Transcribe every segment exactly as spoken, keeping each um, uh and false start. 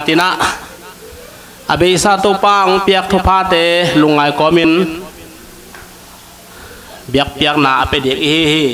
Tina a beisa Topa hong piak thuphate lungngai kawmin biakpiakna a pia ding ihi hi.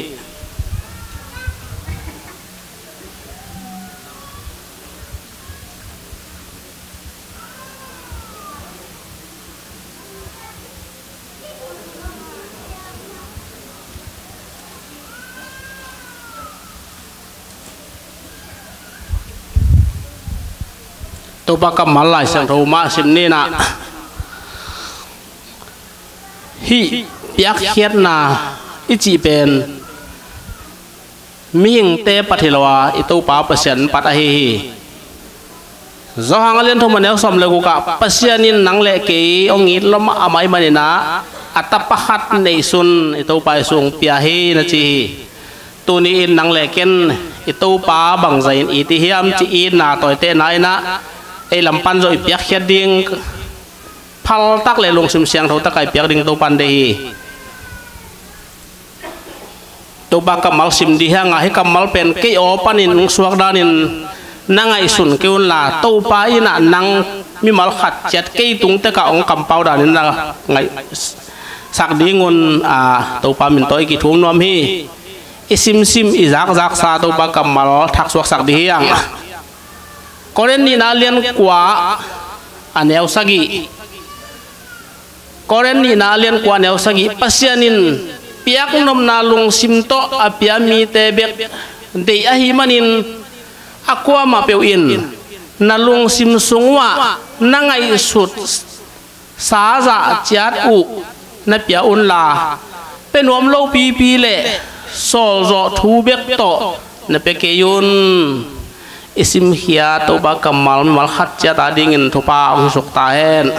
Topa kammal Lai Siangtho mah sim ni in ah, hih piakkhiatna i cih pen mihingte pat hi lo a, i Topa Pasian pat ahi hi. Johan a lian thum a neu sawm le guk ah, Pasian in nang le kei hong it lua mahmah ahih manin ah, a Tapa khat neisun i Topa Jesu hong pia hi, na ci hi. Tuni in nang le ken i Topa bangzah in it i hiam cih itna tawitehna in ah, ei lam pan zong i piakkhiat ding, phaltak le lungsim siangtho tak a i piak ding Topa in deih hi. Topa kammal sim ding hi hang a, hih kammal pen kei aw panin hong suak danin na ngaihsun kei un la, Topa in ah nang mimal khat ciat kei tung tek ah hong kampau danin na ngaihsak ding un, a, Topa min tawh i kithum nuam hi. I simsim, i zakzaksa Topa kammal thaksuaksak ding hi hang. Korin nihna a lian kua a neu sagih. Korin nihna a lian kua a neu sagih, Pasian in piaknopna lungsim tawh a pia mite bek deih ahih manin, a kuamah peuh in na lungsim sung uh ah na ngaihsut sa zah ciat uh na pia un la, pia nuam lopipi le sawlzawh thu bek tawh na pia kei un. I simkhiat Topa kammal mimal khat ciat adingin thupha hong suk ta hen.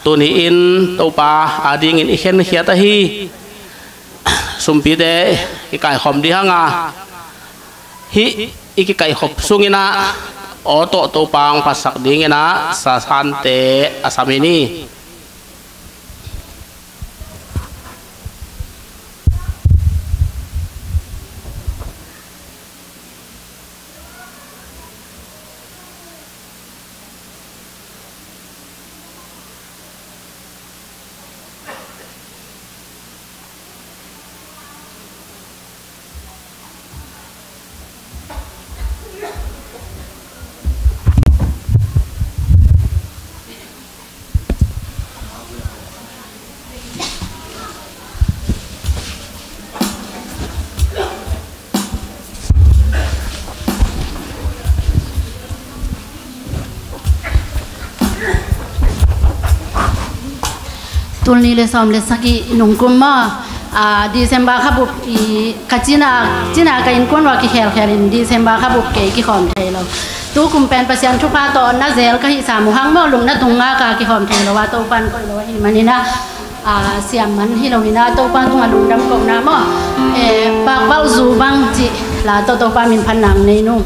Tuni in Topa adingin i khenkhiat ahi sumpite i kaikhawm ding hang a, hih i kikaihkhop sungin ah aw tawh Topa hong phatsak dingin ah sasante a sam hi ni. Tul nih le sawm le sagih nungkum maw, a, December kha bup i ka cina, cina ka innkuan uh a kikhelkhel in December kha bup kei kikhawm thei lo. Tu kum pen Pasian thupha tawh na zel ka hih sam uh hang maw, lungna tung ngak a kikhawm thei lo a, Topan koih lo ahih manin ah, a, siam man hi lo in ah, Topa tungah lungdam kohna maw, e, Pakvalzu Bang cih la tawh Topa min phatna nei nung.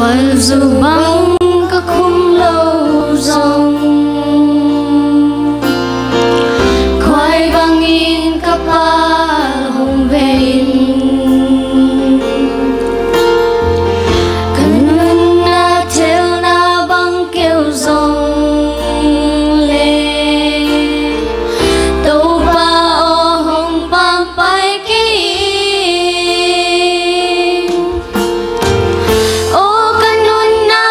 Pakpal zu bang ka khum lo zong, khuai bangin ka pal hong ve in, ka nunna thelna bang keu zong le, Topa aw hong pampai kei in. O ka nunna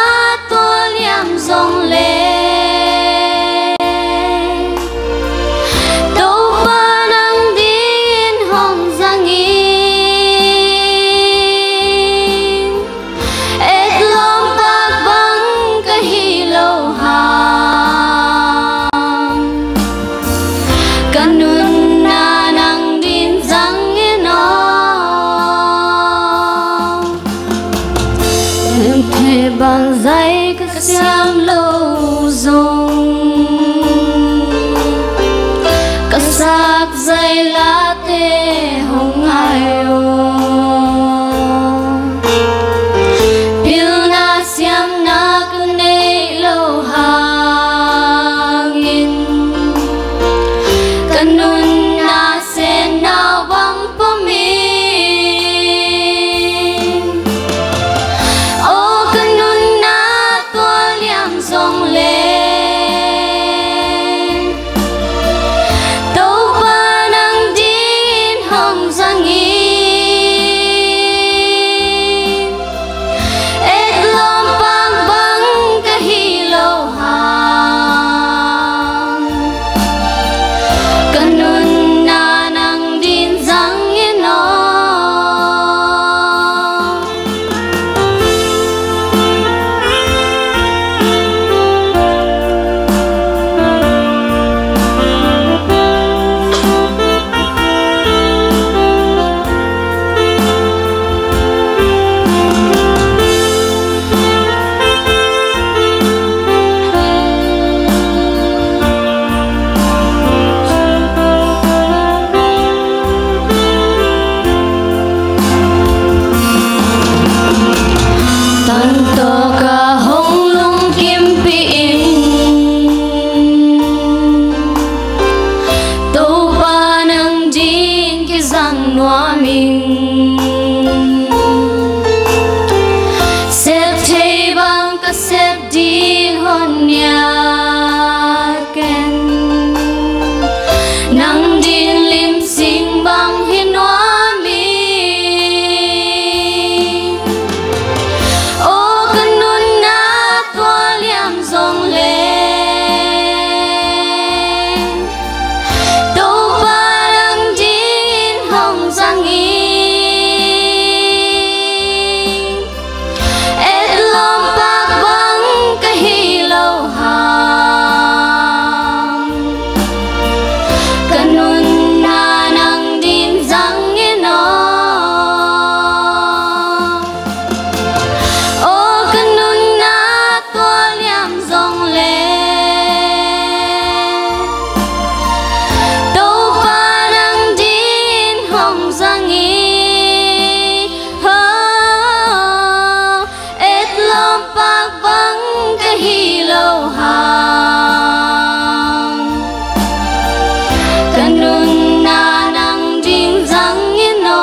Hih bang zai ka siam lo zong, ka sak zai late hong ngai aw. Pilna siamna ka neih lo hangin, ka nunna senau bang pom in. Aw ka nunna tua liam zong leng, Topa nang dingin hong zang in. Etlawm pak bang ka hi lo hang, ka nunna nang ding zang in aw. Tan tawka hong lungkimpih in, Topa nang ding kizang nuam in. Sep thei bang ka sep ding hon nia ken, nang ding limsing bang hi nuam in. Aw ka nunna tua liam zong leng, Topa nang dingin hong zang in. Etlawm pak bang ka hi lo hang, ka nunna nang ding zang in aw. Aw ka nunna tua liam zong leng, Topa nang dingin hong zang in. Etlawm pak bang ka hi lo hang, ka nunna nang ding zang in aw.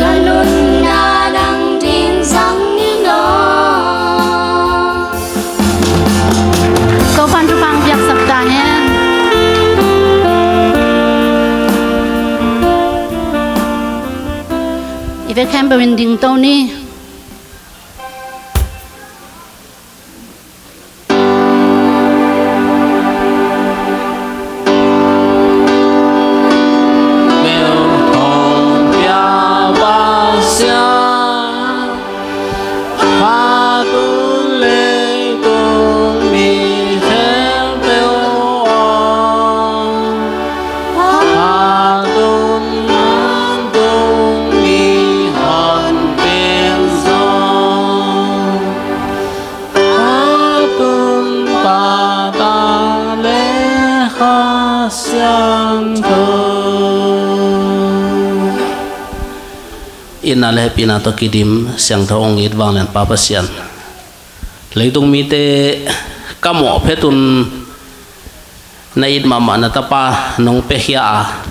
Ka nunna nang ding zang in aw. Topa'n thupha piaksak ta hen. I vek khempeuh in dingto ni. Itna le hehpihna tawh kidim siangtho hong it vanglian Pa Pasian, leitung mite ka mawh phetun na it mahmah na Tapa nong piakhia a,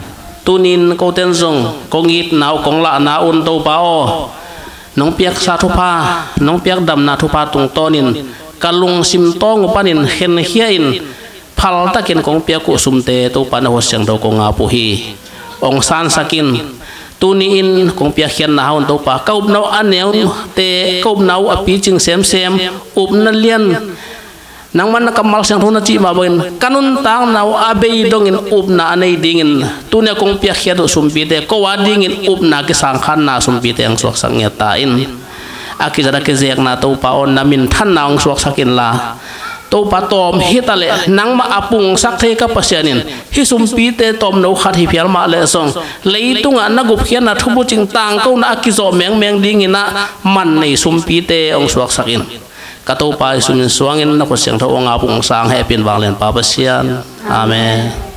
tunin koten zong kong itna uh kong lahna un Topa aw, nong piaksa thupha, nong piakdamna thupha tungtawnin ka lungsim tawng uh panin khenkhia in, phaltakin kong piak uh sumte Topa na khut siangtho kong ap uh hi. Hong sansak in. Tuni-in kong piakkhiatna hau Topa, ka upna uh a neute, ka upna uh a picing semsem, upna lian, nangman na kammal siangtho na cih mah bangin ka nuntakna uh a bei dongin upna a nei dingin, tuni-a kong piakkhiat uh sumpite ko a dingin upna kisangkhanna sumpite hong suaksak ngiat ta in. A kizat a kizekna Topa aw, na minthanna hong suaksak inla, Topa tawm hi ta leh, nangmah a pungsak thei ka Pasian in hih sumpite tawmno khat hi phial mah leh zong, leitungah na gupkhiatna, thubucing, tangkona a kizawh mengmeng dingin ah man nei sumpite hong suaksak in. Ka Topa Jesu min suangin na khut siangtho hong a pungsang hehpih in, vanglianpa Pasian. Amen.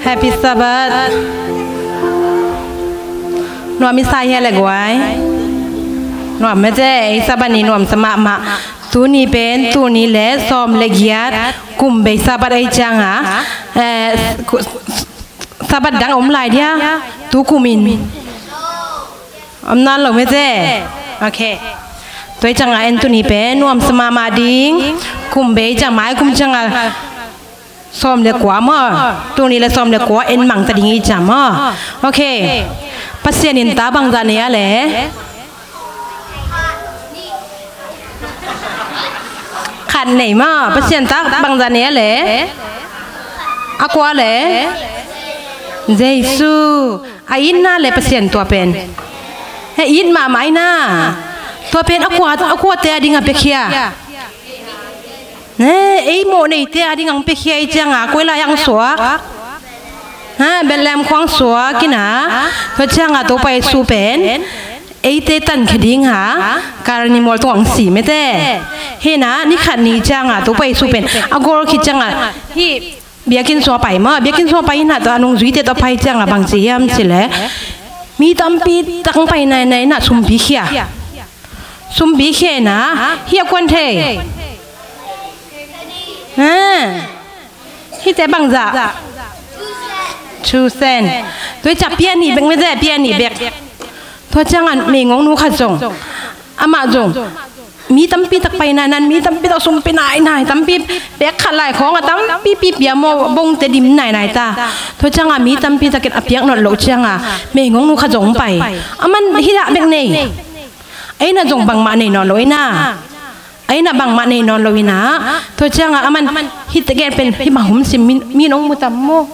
Happy Sabbath. Nuam i sa hia le guai? Nuam mete, ei Sabbath ni nuamsa mahmah. Tuni pen, tuni le sawm le giat kum bei Sabbath ei cianga, eh, ku-, Sabbath dang om lai dia, tu kumin. Om nawn lo mete. Ok. Tua i cianga en tuni pen nuamsa mahmah ding. Kum bei ciang mai kum cianga sawm le kua maw? Tuni le sawm le kua en mangta ding i ciang maw? Ok. Pasian in ta bangzah nei a le? Khat nei maw? Pasian ta bangzah nei a le? A kua le? Jesu. A itna le Pasian tua pen. He it mahmah ina. Tua pen a kua, a kuate a ding a piakhia. Ne, ei mawh neite a ding ang piakhia i cianga, koi lai ang suak. Ha, Bethlehem khuang suak ina. Tua cianga Topa Jesu pen eite tankhia ding ha, Kalvari mual tung ang si mete. Hina, ni khat ni cianga Topa Jesu pen a gol khit cianga, hi, biakinn sua pai maw, biakinn sua pai ina, tua a nungzuite tua pai cianga bang ci hiam ci le, mi tampi tak pai nainai ina, sumpi khia. Sumpi khia ina, hih a kuan thei. Ha. Hihte bangzah? Two cent. Tua i ciang pia nih bek mete, pia nih bek. Tua cianga meigong nu khat zong, amah zong, mi tampi tak pai nainan, mi tampi tak sumpi nainai, tampi pek khat lai khawng a tampipi pia maw, bongte dim nainai ta. Tua cianga mi tampi takin a piak nawn loh cianga meigong nu khat zong pai. Aman hih dah bek nei. Ei na zong bangmah nei nawn lo ina. Ei na bangmah nei nawn lo ina. Tua cianga aman hih tegel pen hih bang hum sim, mi, mi nong mu tam maw?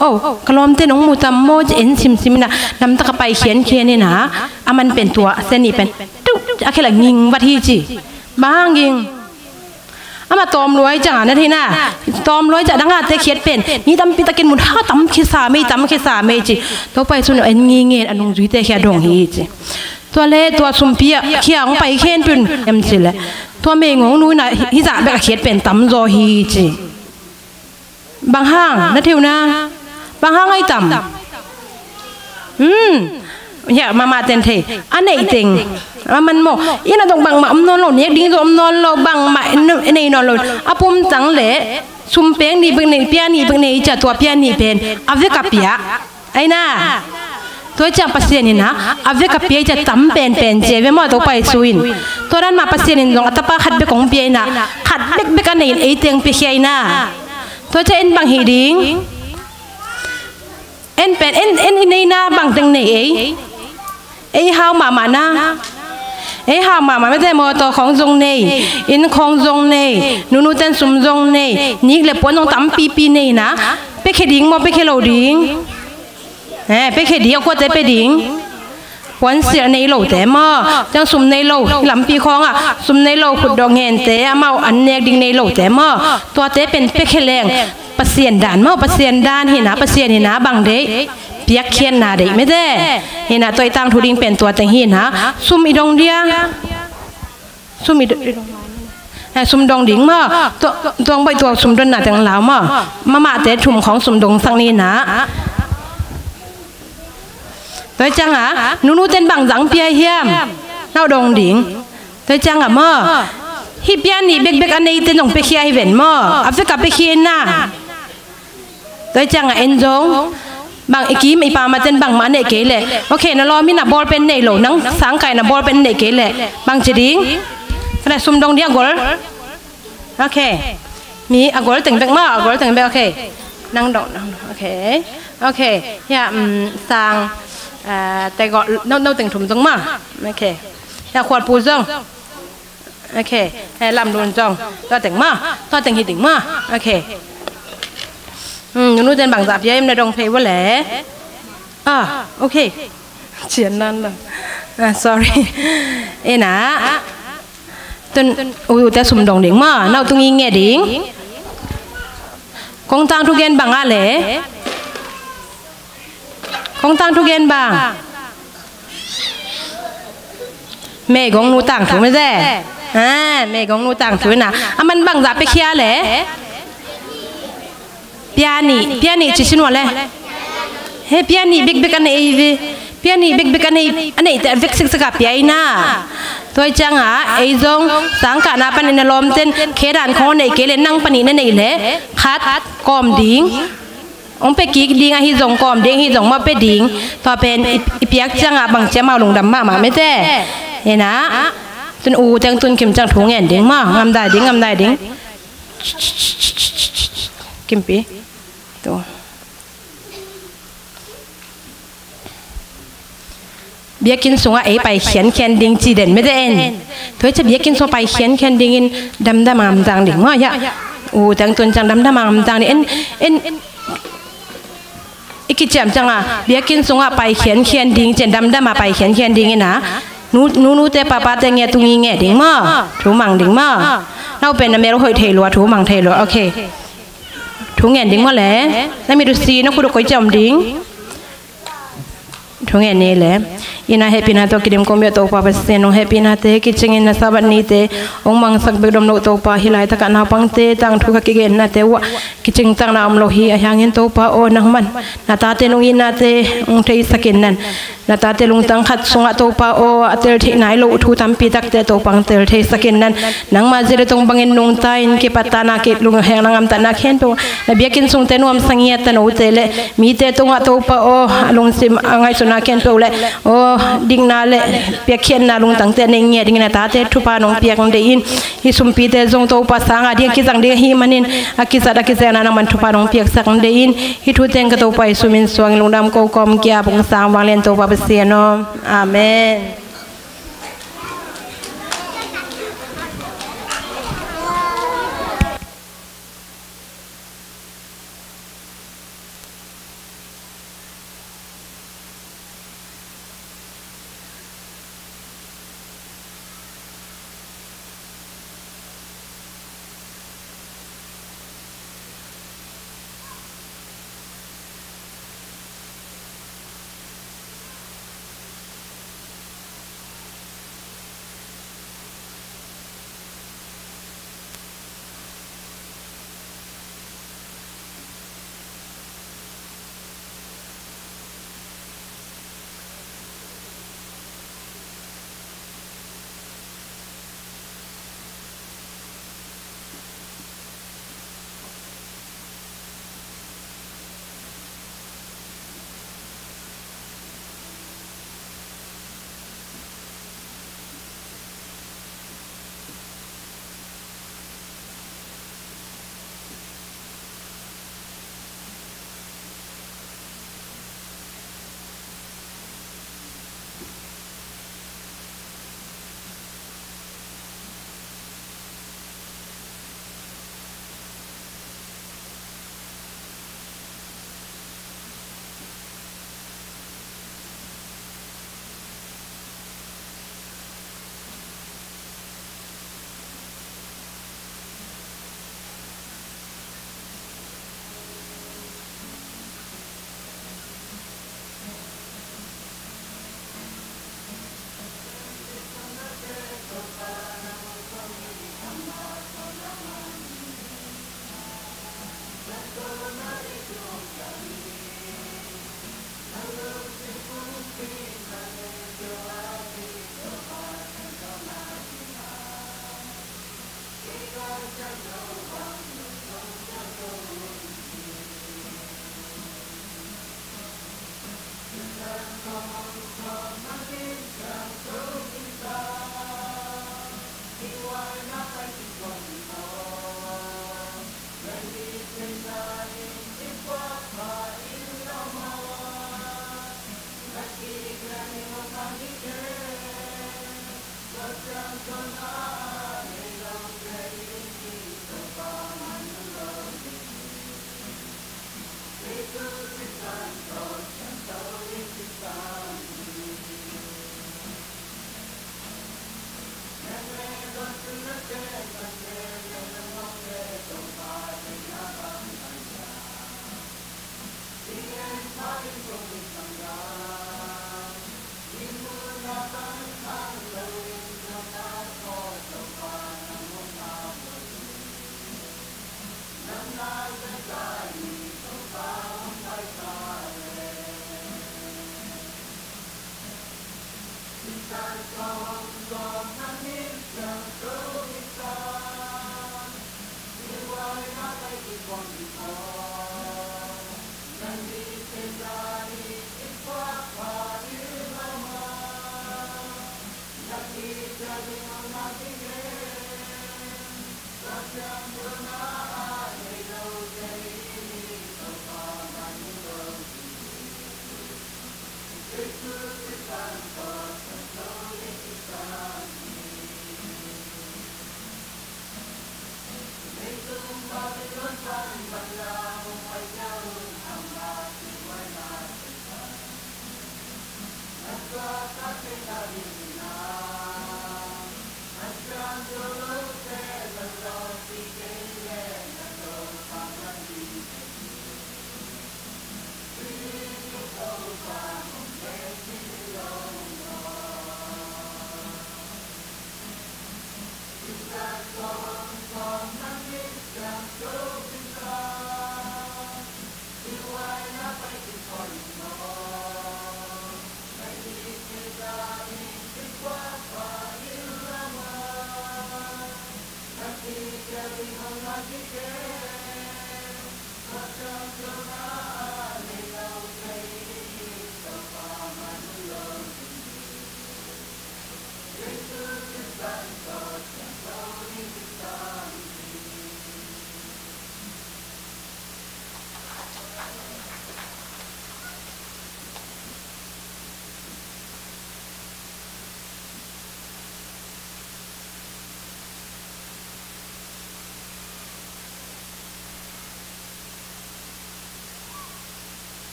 Oh, ka lawmte nong mu tam maw? Ci en simsim ina, namtak a pai khiankhian ina, aman pen tua sia nih pen tuk a khel a nging vat hi ci. Bang hang nging? Amah tawmluai cianga na theina. Tawmluai ciang dangate khiat pen mi tampi takin mun ha, tam khesa mei, tam khesa mei ci. Topa Jesu in en ngingin a nungzuite khia dong hi ci. Tua le tua sumpi a khia hong pai khenpih un em ci le, tua meigong nu ina hih zah bek a khiat pen tamzaw hi ci. Bang hang na thei uh na? Bang hang ai tam? Hmm. Hia, mahmah ten thei. A neih teng a man maw? Ina dong bangmah om nawn lo, nek ding zong om nawn lo, bangmah nei nawn lo. A pumtang le sum pek nih bek nei, pia nih bek nei i ciang, tua pia nih pen a vek a piak. Aina. Tua ciang Pasian ina a vek a pia i ciang tam penpen ci ve maw, Topa Jesu in. Tua dan mah Pasian in zong a tapa khat bek hong pia ina, khat bekbek a nei in ei teng piakhia ina. Tua ciang en bang hih ding? En pen, en, en i neina bang teng nei ei? Ei hau mahmah na. Ei hau mahmah mete, mawtaw khawng zong nei, inn khawng zong nei, nunu ten sum zong nei, nik le puan zong tampipi nei ina, piakhia ding maw, piakhia lo ding? Eh, piakhia ding, a kuate pia ding? Puansilh nei lote maw, ciang sum nei lo, lampi khawngah sum nei lo, khutdawh ngente, amau an nek ding nei lote maw, tuate pen piakhia leng. Pasian dan maw, Pasian dan hina, Pasian hina bang deih? Piakkhiatna deih mete. Hina, tua i tangthu ding pen tua teng hina, sum i dong dia. Sum i do-, eh, sum dong ding maw. Tua, tua, tua, tua sum donna teng lau maw. Mahmahte thum khawng sum dongsak ni na. Tua hi ciangah nunute in bang zah pia hiam? Nau dong ding. Tua hi ciangah maw, hih pia nih bekbek a neite in zong piakhia hi ven maw. A vek a piakhia in ah. Tua hi ciangah en zong bang i kim i pam a ten bangmah a neih kei leh, okay, na lawm in a ball pen neih lo, nang sangkah in a ball pen neih kei leh bang ci ding? Ka na sum dong ding a gol. Okay. Mi a gol teng bek maw, a gol teng bek, okay. Nang dong, nang dong, okay. Okay. Hiah, um, sang, uh, te gol, no, no teng thum zong maw. Okay. Hiah khualpu zong. Okay. Hiah lamlun zong. Tua teng maw. Tua teng hi ding maw. Okay. Hmm, nunute in bang zah pia hiam, na dong phei vua leh. Ah, okay. Cian nan lo. Ah, sorry. Ina. Tun, u, ute sum dong ding maw. Nau tung i ngeh ding. Kong tang thu gen bang a leh. Kong tang thu gen bang. Meigong nu tang thu meh ze. Ah, Meigong nu tang thu ina. A man bang zah piakhia leh. Pia nih, pia nih ci sin vua leh. He, pia nih bekbek a nei ei ve. Pia nih bekbek a nei, a neihte a vek siksak a pia ina. Tua hi ciangah ei zong sangkahna panin a lawmte in khe dan khong a neih kei leh nang panin a neih leh khat kawm ding. Hong pia kik ding ahi zong kawm ding, ahi zong maw pia ding. Tua pen i, i piak ciangah bang ci a, amau lungdam mahmah mete. Ina. Tun u teng tun kim ciang thu ngen ding maw. Ngam dai ding, ngam dai ding. Kimpi. Tu. Biakinn sungah ei pai khiankhian ding ci den mete en. Tua hi ciang biakinn sungah pai khiankhian dingin damdam a ngamzang ding maw hiah. U teng tun ciang damdam a ngamzang ding en, en. I kiciam ciangah biakinn sungah pai khiankhian ding ci-in damdam a pai khiankhian ding ina. Nu, nunute papate ngiat tung i ngeh ding maw. Thu mang ding maw. Nau pen na mel hoih thei lua, thu mang thei lua. Okay. Thu ngen ding maw leh. Na mit uh si, na khut uh koi ciam ding. Thu ngen ni leh. Ina hehpihna tawh kidim kong biak Topa Pasian, nong hehpihnate kicingin na Sabbath nite hong mangsak bek dom loh Topa, hih laitakah naupangte tangthu ka kigennate uh ah kicing takna om lo hi. Ahi hangin Topa aw, nangman na tate nong itnate hong theisak in nan. Na tate lungtang khat sungah Topa aw, a tel theih nai loh thu tampi takte Topa hong tel theisak in nan. Nangma zia le tong bangin nungta in kipattana, kilunghengna, gamtatna khempeuh na biakinn sungte nuamsa ngiat tanote le mite tungah Topa aw, a lungsim a ngaihsutna khempeuh le aw, dikna le piakkhiatna lungtangte a nei ngiat dingin a tate thupha nong piak deih in. Hih sumpite zong Topa sangah ding a kizang ding ahih manin a kizat a kizekna nangman thupha nong piaksak deih in. Hih thu teng ka Topa Jesu min suangin lungdam ko kawm kia bung sang vanglian Topa Pasian aw. Amen.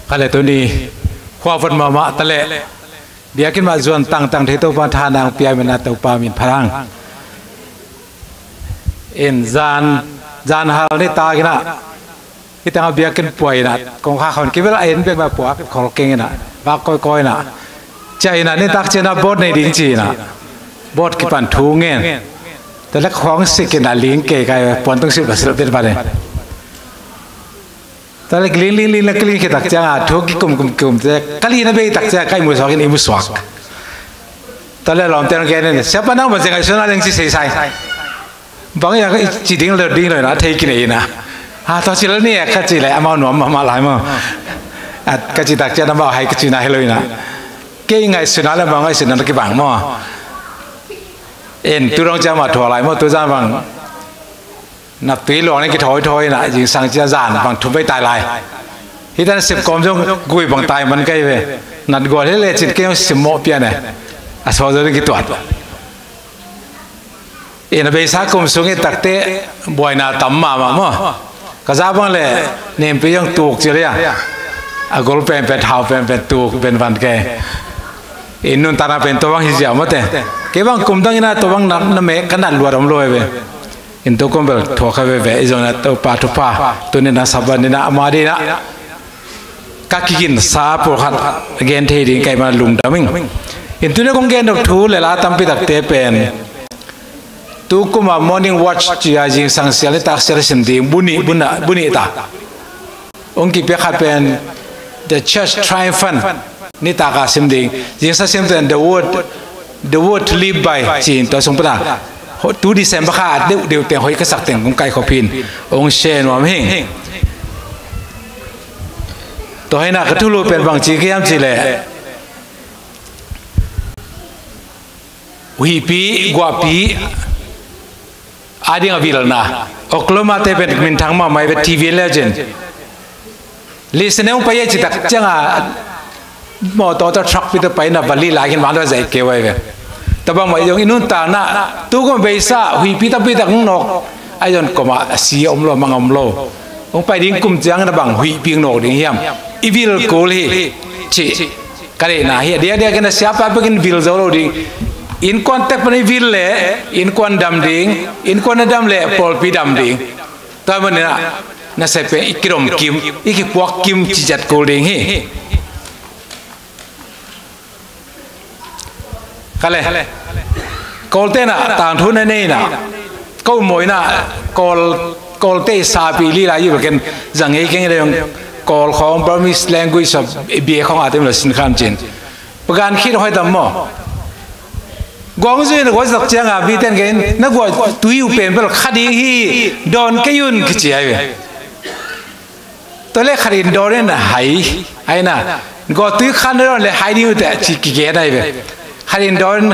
Ka le tuni khuavot mahmah ta leh biakinn mah zuan tangtang thei Topa tha nang pia min a Topa min phat hang. In zan, zan hal ni tak in ah, hi tangah biakinn puai in ah, kongkhak hon kibel a en bek mah puak khol keng in ah, vak kawikawi in ah, ciah in ah, nitak ciah in ah bawt nei ding ci in ah, bawt kipan thu ngen. Tua leh khuang sik in ah ling kei kai, puan tung sik va silh bit va le. Tua leh ling ling ling leh kiling khit tak ciang a thu kikum kum kum te, ka lina bei tak ciang ka i mu suak in i mu suak. Tua leh lawmte hong gen in, siapa nang bang ci ngaihsun a leng ci seisai. Bang ia ka i ci ding lo ding lo in ah thei kinei in ah. Ha, tua ci lo ni ka ci leh amau nuam mahmah lai maw. A, ka ci tak ciang amau hai ka ci na hi lo in ah. Kei ngaihsun a leh amau ngaihsun na kibang maw. In tu dong ciang mah thuak lai maw, tu zan bang. Naptui luang in kithawithawi in ah, zingsang ciang zan bang thum vei tai lai. Hi tan sip kawm zong gui bang tai man kei ve. Nat gual hi leh cin kei zong simmawh pian e. A suak zo ding kituat. In a beisa kum sung i takte buaina tam mahmah maw. Ka zak bang leh nempi zong tuk ci leh a. A gol penpen, thau penpen tuk pen van kei. In nuntakna pen tua bang hi ziau mawte. Kei bang kum dang in ah tua bang na, na meh ka nat luat om lo e ve. In tu kum bel thuak kha veve, i zong na Topa thupha tuni na Sabbath ni na ama dina ka kiginsa pawlkhat gen thei ding ka hih man lungdam ing. In tuni kong gen dok thu le la tampi takte pen tu kuma morning watch ci-a zingsang sial nitak sial sim ding, bu nih, bu nih ta. Hong kipia khat pen The Church Triumphant, nitak a sim ding. Zingsang sim pen The Word, The Word to Live By ci-in tua sung pana tu December kha deuhdeuh teng hoih ka sak teng kong kaihkhop hi-in hong share nuam hing. Tua hi na ka thulu pen bang ci ka hiam cih leh huihpi, guahpi a ding a vilna. Oklahoma te pen minthang mahmah hi ve, T V legend. Listening hong pai a citak cianga mawtaw tawh truck pi tawh pai na vali lai khin vang tawh zaih kei uh ahi ve. Tua bang mah zong i nuntakna tu kum beisa huihpi tampi tak hong nawk a zon koma a si a om lo, mang a om lo. Hong pai ding kum ciangin a bang huihpi hong nawk ding hiam? I vil kul hi cih ka deihna hi. A diakdiak in a siapa bekin vil zo lo ding. Innkuan tek pan i vil leh innkuan dam ding, innkuan a dam leh pawlpi dam ding. Tua manin ah na sepe i kidom kim, i kipuak kim cizat kul ding hi. Ka le Kawlte'n ah tangthu na nei na, ko mawina Kawl, Kawlte i sapi lila i bekin zang ei keng i dei hong Kawl khawng Burmese language of bia khawng a tem lo sin kham cin. Pagan khit hoih tam maw? Guang zui na guai sak cianga biten kein na guai tui uh pen bel kha ding hi, dawn kei un kici ai ve. Tua le khat in dawn in hai, hai na. Gaw tui khan na dawn le hai ding uh teh ci kigen ai ve. Khat in dawn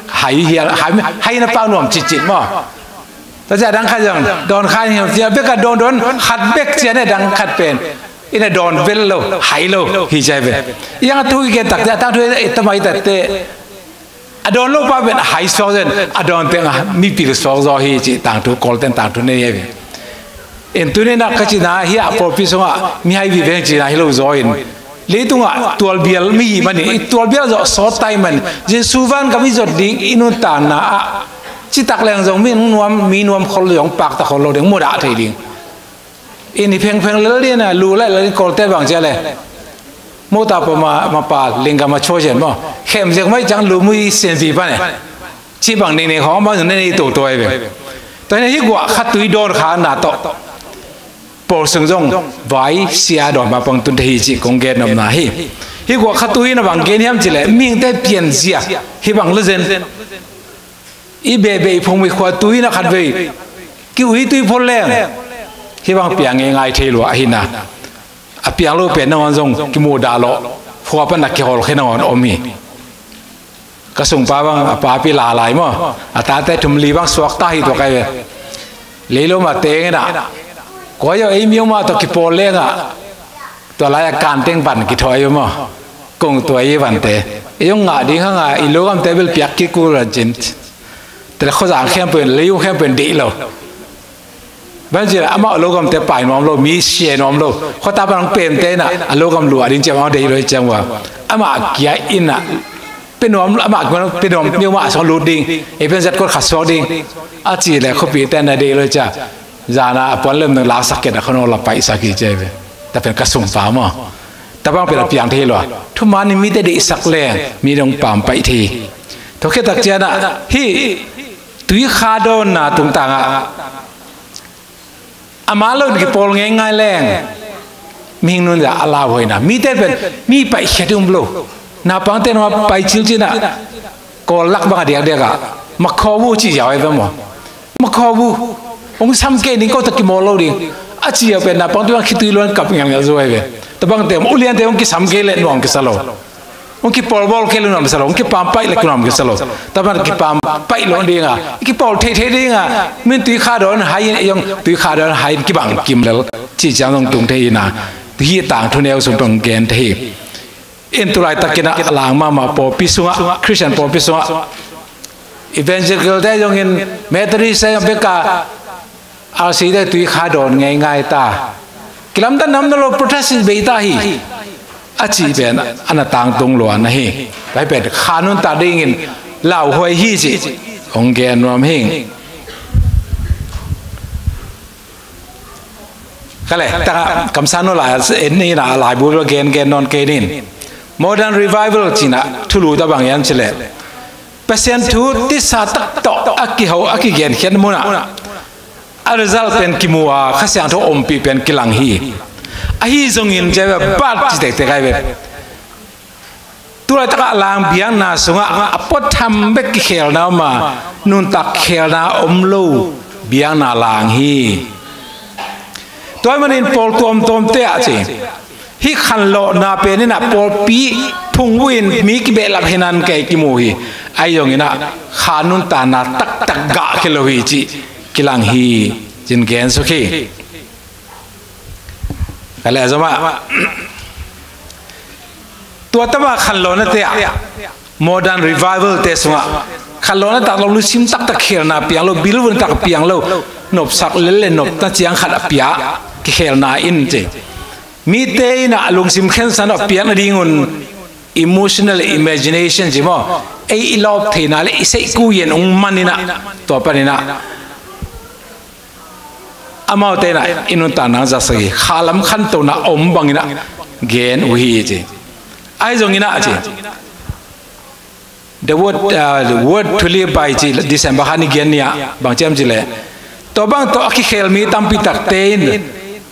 hai hi, hai, hai na pau nuam citcit maw? Tua cia dang khat zong dawn khan hi cia bek a dawn dawn khat bek cia ne dang khat pen. Ina dawn vel lo, hai lo hi cia ve. Iang a thu kigen tak cia tang thu i tamai ta te. A dawn lo pa pen a hai suak zen, a dawn teng a mipil suak zaw hi ci tangthu, Kawlte'n tangthu nei hi ve. En tuni na ka cina hi a pawlpi sungah mi hai viveng cina hi lo zaw in leitungah tualbial mi hi manin i tualbial zawh sawt tai man Jesu van ka mi zot ding i nuntakna ah citak leng zong mi nuam, mi nuam khol zong pakta khol lo ding mudah thei ding. In hi phengpheng lel dina lu laih lel in Kawlte bang cia le. Mota poma mapa linggam a chua zen maw? Khem zek mai cang lu mui sen vi pane. Ci bang ning ning khawng bang zen nei to to ai ve. Tua hi guah khat tui dawn kha na tawh. Pawl sung zong vai sia dawn ma pang tun te hi ci kong gen nopna hi. Hi guah khat tui na bang gen hiam ci le mihingte pian zia hi bang le zen. I bebe i phung mi khua tui na khat vei ki ui tui phol leng hi bang piang ngei ngai thei lua ahi na. A piang lo pen nangawn zong kimu dah lawh khua pan a kihawl khe nangawn om hi. Ka sungpa bang a papi lalai maw a tate thum li bang suak ta hi tua kai ve. Leilom a teng ina kua yo ei miu ma tawh kipawl leng a tua lai a kan teng van kithawi uh maw? Kong tua i vante i zong ngah ding hanga i lo gamte bel piak kikul an cin. Tel khawzang khempeuh in leiu khempeuh in deih lo. Banci amah lo gamte pai nuam lo, mi sia nuam lo. Khawta pan ang pemte ina a lo gam luah ding ciam ang deih lo i ciam ua amah kia ina pe nuam, amah pe nuam miu mah suak lut ding. Ei pen zat kot khat suak ding a ci le khuapite na deih lo i cia. Zana a puan lem nang laksak kei na khawno la paihsak hi cia ve. Ta pen ka sungpa maw? Ta bang pen a piang thei lua. Thuman in mite deihsak leng mi dong pam paih thei. Thokhe tak ciana hi tui kha dawnna tungtanga ama lo kipawl ngeingai leng mihing nun a lau hoina mite pen mi paihkhiat um lo. Naupangte nua pai cilcina Kawl lak bang a diakdiaka makhaw bu ci ziau ai ve maw? Makhaw bu hong sam kei ding ko ta kimawl lo ding a ci a pen naupang tu bang khitui luan kap ngelngel zo ai ve. Tabangte uliante hong kisam kei le nuam kisa lo. Hong kipawlbawl kei le nuam kisa lo. Hong kipampaih le nuam kisa lo. Taban kipampaih lo dinga kipawl theithei dinga min tui kha dawn hai in ei hong tui kha dawn hai in kibang kim lel ci ciang hong tung thei ina. Hi tangthu neu sung tong gen thei hi. In tulai takin a lang mahmah pawlpi sungah Christian pawlpi sungah evangelical te zongin Methodist te zong beka R C te tui kha dawn ngeingai ta. Kilamdan nam na lo protest in bei ta hi a cih pen ana tangtung luan ahi. Pai pen kha nuntak dingin lauhuai hi cih hong gen nuam hing. Ka le taka kamsan no lai en ni na, laibu lo gen gen non ke nin. Modern revival cina thulu ta bang yan cile, Pasian thu tisa tak tawh a kiho a kigen khiat muna a result pen kimu a, Kha Siangtho ompih pen kilang hi. Ahi zongin cebe bat ci tektek ai ve. Tulaitakah lang biakna sungah a puatham bek kikhelna om a, nuntak khelna om lo biakna lang hi. Tua ahih manin pawl tuamtuamte ah ci, hih khanlawhna pen inah pawlpi phungvuh in mi kibehlap hinan kei kimu hi. Ahi zonginah kha nuntakna taktak gah khia lo hi cih kilang hi. Cin gen suk hi. Ka leh zomah tua tama khanlawhna te ah, modern revival te sungah khanlawhna tak lo, lungsim taktak khelna piang lo, bilvun tak piang lo, nopsak lel le nopna ciang khat a pia, kikhelna in ci. Mite inah lungsim khensan a piak nadingun emotional imagination ci maw, ei i lawp theihna le i seihku yen ung man inah, tua paninah amaute inah i nuntakna ang zasak hi. Khalam khantohna om banginah gen uh hi ci. Ahi zonginah ci, the word, uh, word to live by ci, December kha ni gen ni ah bang ciam ci le, tua bang tawh a kikhel mi tampi takte in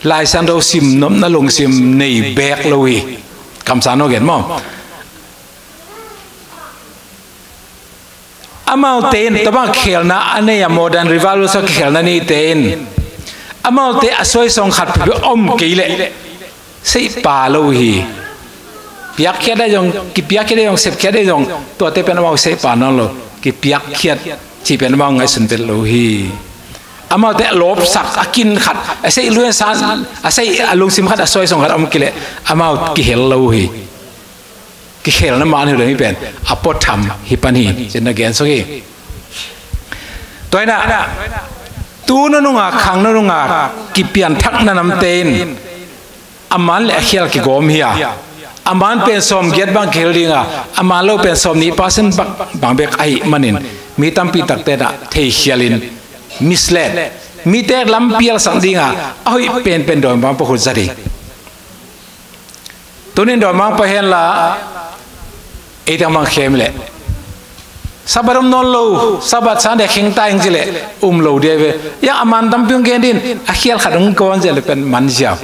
Lai Siangtho sim nopna lungsim nei bek lo hi. Kamsan no gen maw. Amaute in tua bang khelna a nei a, modern revival sua kikhelna neite in amaute a suaisong khat pipi om kei leh seihpa lo hi. Piakkhiat a zong, kipiakkhiat a zong, sepkhiat a zong, tuate pen amau seihpa nawn lo. Kipiakkhiat cih pen amau ngaihsun vet lo hi. Amaute a lawpsak a kin khat, a seih luan san, a seih a lungsim khat, a suaisong khat a om kei leh amau kihel lo hi. Kikhelna man hi lo, mi pen a puatham hi pan hi, cin na gen suk hi. Tua inah tu nununga khang nununga kipianthakna namte in a man le a khial kigawm hi a, a man pen sawmgiat bang kihel dinga, a man lo pen sawmnih percent bang, bang bek ahih manin mi tampi takte inah theikhialin misled, mite lampialsak dinga a hoih penpen dawimang pakhut zat hi. Tunin dawimang pai henla, ei teng bang khem leh Sabbath om nawn lo, Sabbath Sunday kheng ta ing ci leh um lo dia ve. Yang a man tampi hong gen din, a khial khat hong kawn zia le pen man ziau.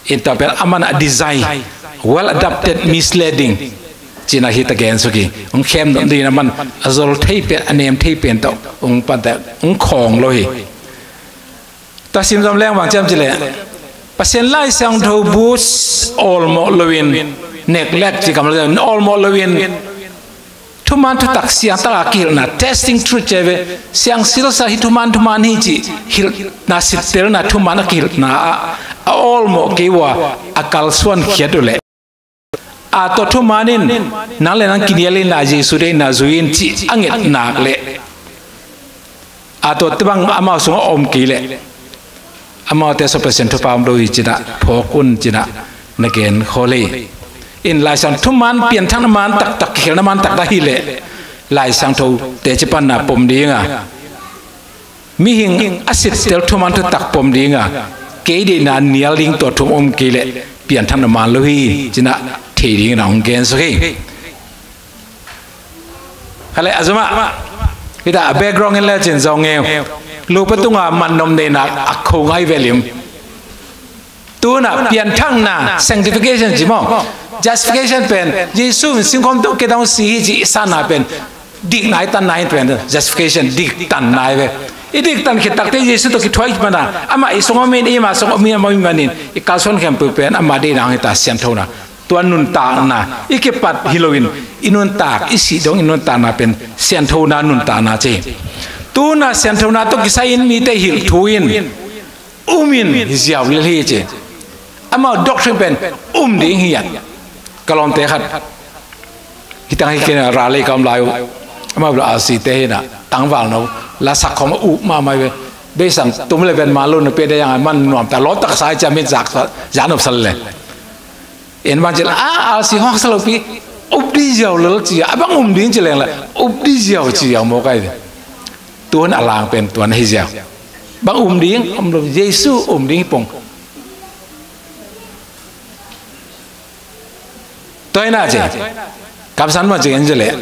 In tua pen a man a design, well adapted misleading cina hi ta gen suk hi. Hong khem dong din a man a zol thei pen, a nem thei pen tawh hong pan ta, hong khawng lo hi. Tua sim zom leng bang ciam ci leh Pasian Lai Siangtho bu awlmawh loin, neglect ci kam lo, awlmawh loin thuman thutak siangtaka kihilhna, testing truth ci ve, siangsilsa hi thuman thuman hi cih hilhna, sittelna thuman a kihilhna ah a awlmawh kei uh a, a kalsuan khiat uh leh a tua thuman in nang le nang kinial in la, Jesu deihna zui in cih a nget nak leh a tua tebang amau sungah om kei leh amaute sung Pasian thupha om lo hi cinah phawk un cinah na gen khawl hi. In Lai Siangtho thuman pianthakna man taktak, kikhelna man taktak hi leh Lai Siangtho teci panna pom dinga, mihing a sittel thuman thutak pom dinga, kei deihna nial ding tua thum om kei leh pianthakna man lo hi cinah thei dingin a hong gen suk hi. Ka leh a zumah hita a background in le cin zong ngeu, lupa tunga man nom neihnak a kho ngai ve lim. Tunah pianthakna, sanctification ci maw, justification pen Jesu in singkhawm tawh kei dong si hi cih i sanna pen dikna i tanna in pen justification, diktanna i ve. I diktan khit takte Jesu tawh kithuai mana amah i sungah om in, i mah sungah om in, amah om in manin i kalsuan khempeuh pen amah deihna hong hita, sianthona. Tua nuntakna i kipat hi loin i nuntak, i sih dong i nuntakna pen sianthona nuntakna ci. Tuna sianthona tawh kisai in mite hilh thu in um in hi ziau lel hi ci. Amau doctrine pen um ding hi a. Ka lawmte khat hi tang hi kei na, ralei ka om lai uh. Amau la a site hi na, tangval no la sak khawm a uk mahmah hi ve. Beisang tum le ven ma lo na pe de yang a man nuam ta, lawm tak sa hi ci a, mit zak sa, zak nop sa le. En bang ci la a, alsi hawk sa lo pi, up di ziau lel ci a, bang um ding ci leng la up di ziau ci ziau mawk ai ve. Tuan a lang pen tuan hi ziau. Bang um ding, um lo, Jesu um ding hi pong. Tua hi na ci. Kamsan mah ci gen ci leh,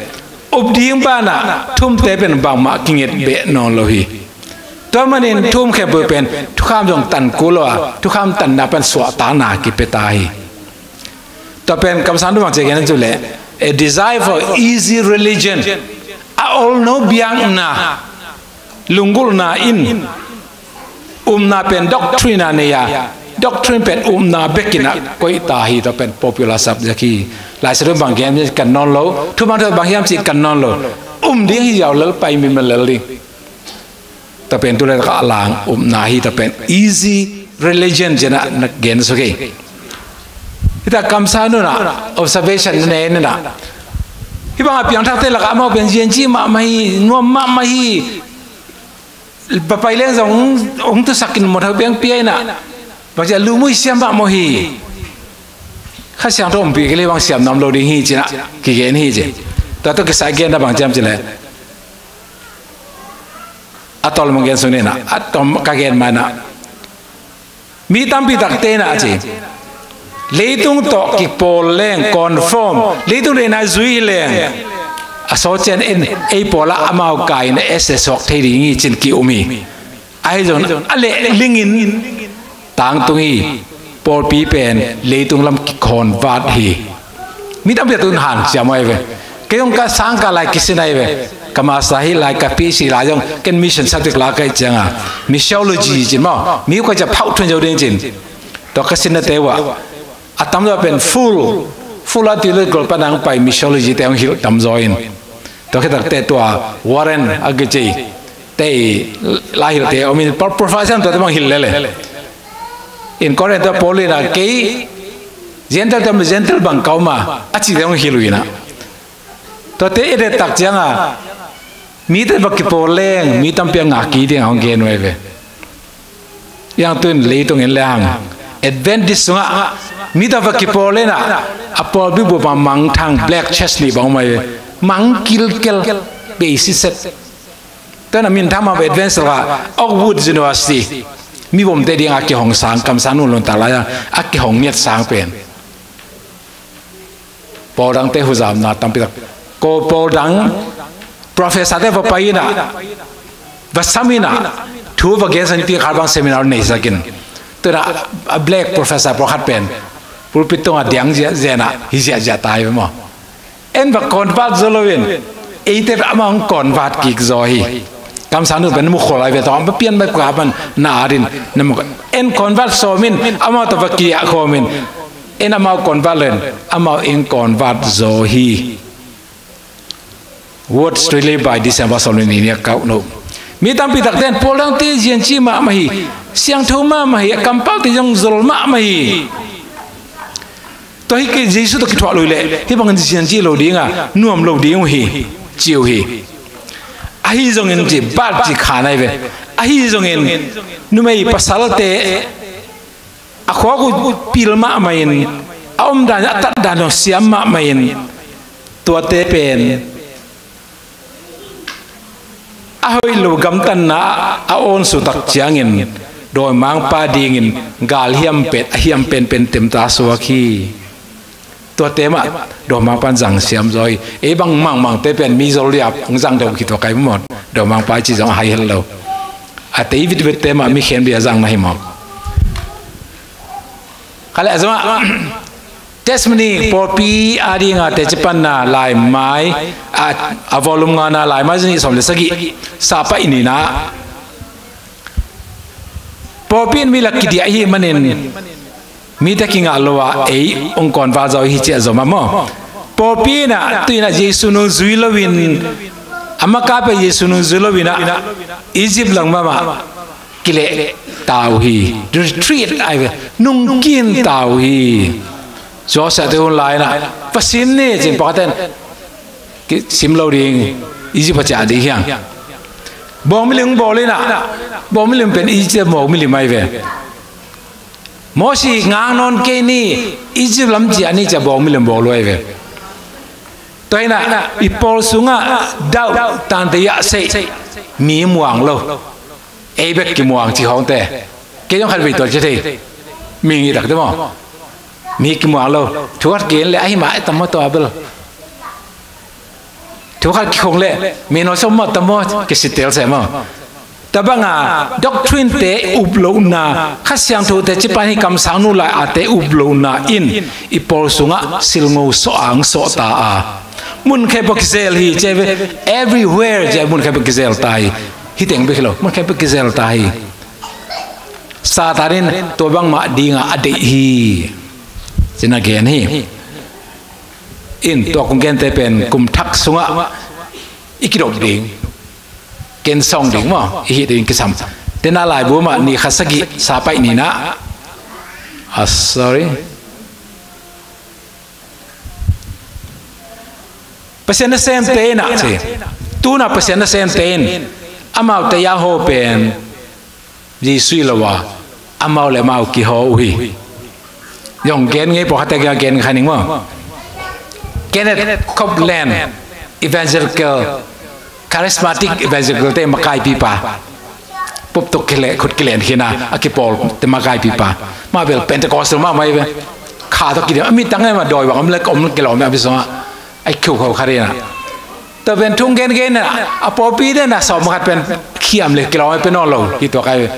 up ding banah thu umte pen bangmah kinget beh nawn lo hi. Tua manin thu um khempeuh pen thukham zong tan kul lo a, thukham tanna pen suahtakna kipia ta hi. Tua pen kamsan thu bang ci gen ci leh, a desire for easy religion, a olno biakna, lunggulhna in upna pen doctrine a nei a, doctrine pen upna bekin a koih ta hi. Tua pen popular subject hi. Lai Siangtho bang gen kan nawn lo, thuman thu bang hiam cih kan nawn lo. Um ding hi ziau lel, pai mi ma lel ding. Tua pen tu le ka lang upna hi. Tua pen easy religion ci-in ah na gen suk hi. Hita kamsan hun ah observation na nei in ah, hih bang a piangthakte lakah amau pen zianci mahmah hi, nuam mahmah hi. Papai leng zong hong tusak in mawt ho piang pia in ah, bangci a lumui siam mahmah hi. Kha Siangtho ompih kei leh bang siam nam lo ding hi ci-in ah kigen hi ci. Tua tawh kisai gen na bang ci hiam ci leh, a tawm mah gen suk ni in ah, a tawm ka gen mah in ah, mi tampi takte in ah ci, leitung tawh kipawl leng, conform, leitung deihna zui hi leng, a sawt ciang in ei pawl ah amau kai in a ese suak thei ding hi ci-in ki-um hi. Ahi zongin a leh lingin tangtung hi. Pawlpi pen leitung lam kikhawnvat hi. Mi tampi tak tun hanciam ahi ve. Kei zong ka sangkah lai kisin ahi ve. Ka master hi lai, ka PhD lai zong ken mission subject la ka hih cianga, missiology ci maw, mi koi ca phauh thun zo ding ci-in. Tua ka sinnate uh ah, a tamzaw pen full, full a theological pan hong pai missiology te hong hilh tamzaw in. Tua khit takte tua Warren a kici te i lai hilhte om in, pro-, professor tuate bang hilh lele. In Corinth tua Paul in ah kei Gentile te om, Gentile bang ka om a, a cihte hong hilh uh in ah. Tuate i et tak cianga mite va kipawl leng mi tampi a ngah kik ding a hong gen uh ahi ve. Yang tun leitung in le hang Adventist sungah mi tawh va kipawl in ah, a pawlpi bup ah mangthang, black church nih bang om ahi ve. Mang kilkel, bei siset. Tua in ah minthang mah Adventist lakah Oxford University, mi bomte ding a kihong sang, kamsan hun lawmta lai a kihong ngiat sang pen. Pawl dangte huzamna tampi tak. Ko pawl dang professor te va pai in ah, va sam in ah, thu va gensak in, pi khat bang seminar neisak in. Tua in ah a black professor pawlkhat pen pulpit tungah diang ziahziah in ah hi ziahziah ta hi ve maw. En va convert zaw lo in, eite amau hong convert kik zaw hi. Kamsan hun pen na mu khol lai ve, tawh a pian bai kua pan na at in, na mu, en convert sawm in, amau tawh va kiah khawm in, en amau convert lo in, amau eng convert zaw hi. Words to live by, December sawm le nih ni a kauh no. Mi tampi takte in pawl dangte zianci mahmah hi, siangtho mahmah hi, a kampaute zong zol mahmah hi. Tua hi kei Jesu tawh kithuah lo hi leh hih bangin zianci lo ding a, nuam lo ding uh hi, ci uh hi. Ahi zongin ci, bat ci khan ahi ve. Ahi zongin numei pasalte a khuak uh pil mahmah in, a omdan a tatdan uh siam mahmah in, tuate pen a hoih lo gamtatna a awn sutak ciangin dawimangpa dingin gal hiam pen, a hiam penpen temta suak hi. Tuate mah dawimangpa in zang siam zaw hi. Ei bang mangmangte pen mi zol liap hong zang deuh khit tua kai maw. Dawimangpa ci zong a hai hel lo. A tei vitvitte mah mi khen bia zang na hi maw. Kha le a zama testimony, pawlpi a dinga teci panna laimai, a, a volume ngana laimai zani sawm le sagih sapa inina. Pawlpi in mi lak kidiah hi manin mite kingah lo a ei hong convert zaw hi ci a zom a maw. Pawlpi in ah tu in ah Jesu nung zui loin, a makape Jesu nung zui loin ah Egypt lang mahmah kileh ta uh hi. Retreat ai ve, nungkin ta uh hi. Joseph te hun lai in ah va sim ni cin pakhat in kisim lo ding, Egypt a ciah ding hiang. Bawng milim bawl in ah, bawng milim pen Egypt bawng milim ai ve. Mosi ngang nawn kei ni, Egypt lam ciah ni ci a bawng milim bawl uh ai ve. Tua in ah i pawl sungah doubt tante yah sei, mi muang lo. Ei bek kimuang ci hawngte. Kei zong khat vei tual ci thei. Mi ngih takte maw. Mi kimuang lo. Thu khat gen le ahi mah e tam maw tua bel. Thu khat kikhong le mi no som maw tam maw kisitel se maw. Tabang a doctrine te uplohna, Kha Siangtho te cipan hi kamsangnu lai a te uplohna in i pawl sungah silngo sawh ang sawh ta a. Mun khe pawh kizel hi, ci ve, everywhere ci mun khe pawh kizel ta hi. Hi teng bek hi lo, mun khe pawh kizel ta hi. Satan in tua bangmah dingah a deih hi. Cina gen hi. In tua kong gente pen kum thak sungah i kidop ding, ken sawng ding maw, i hih ding kisam. Tena laibu mah ni kha sagih sa paih ni na. Ah, sorry. Pasian nasemte in ah ci. Tuna Pasian nasemte in amaute a ho pen Jesu i lo a, amau le amau kiho uh hi. Zong gen ngei pawh khatte gen kha ning maw. Kenneth Copeland, evangelical, charismatic evangelical te makaipipa. Pop tuk kile khut kilen khina a kipawl te makaipipa. Ma bel Pentecostal ma mai ve. Kha to kidi mi tang ma doi bang om le om kilawm a bisonga. Ai khiu khau kha ri na. Tua pen thung gen gen na a pawlpi den na sawm khat pen khiam le kilawm ai pen nawn lo hi tua kai ve.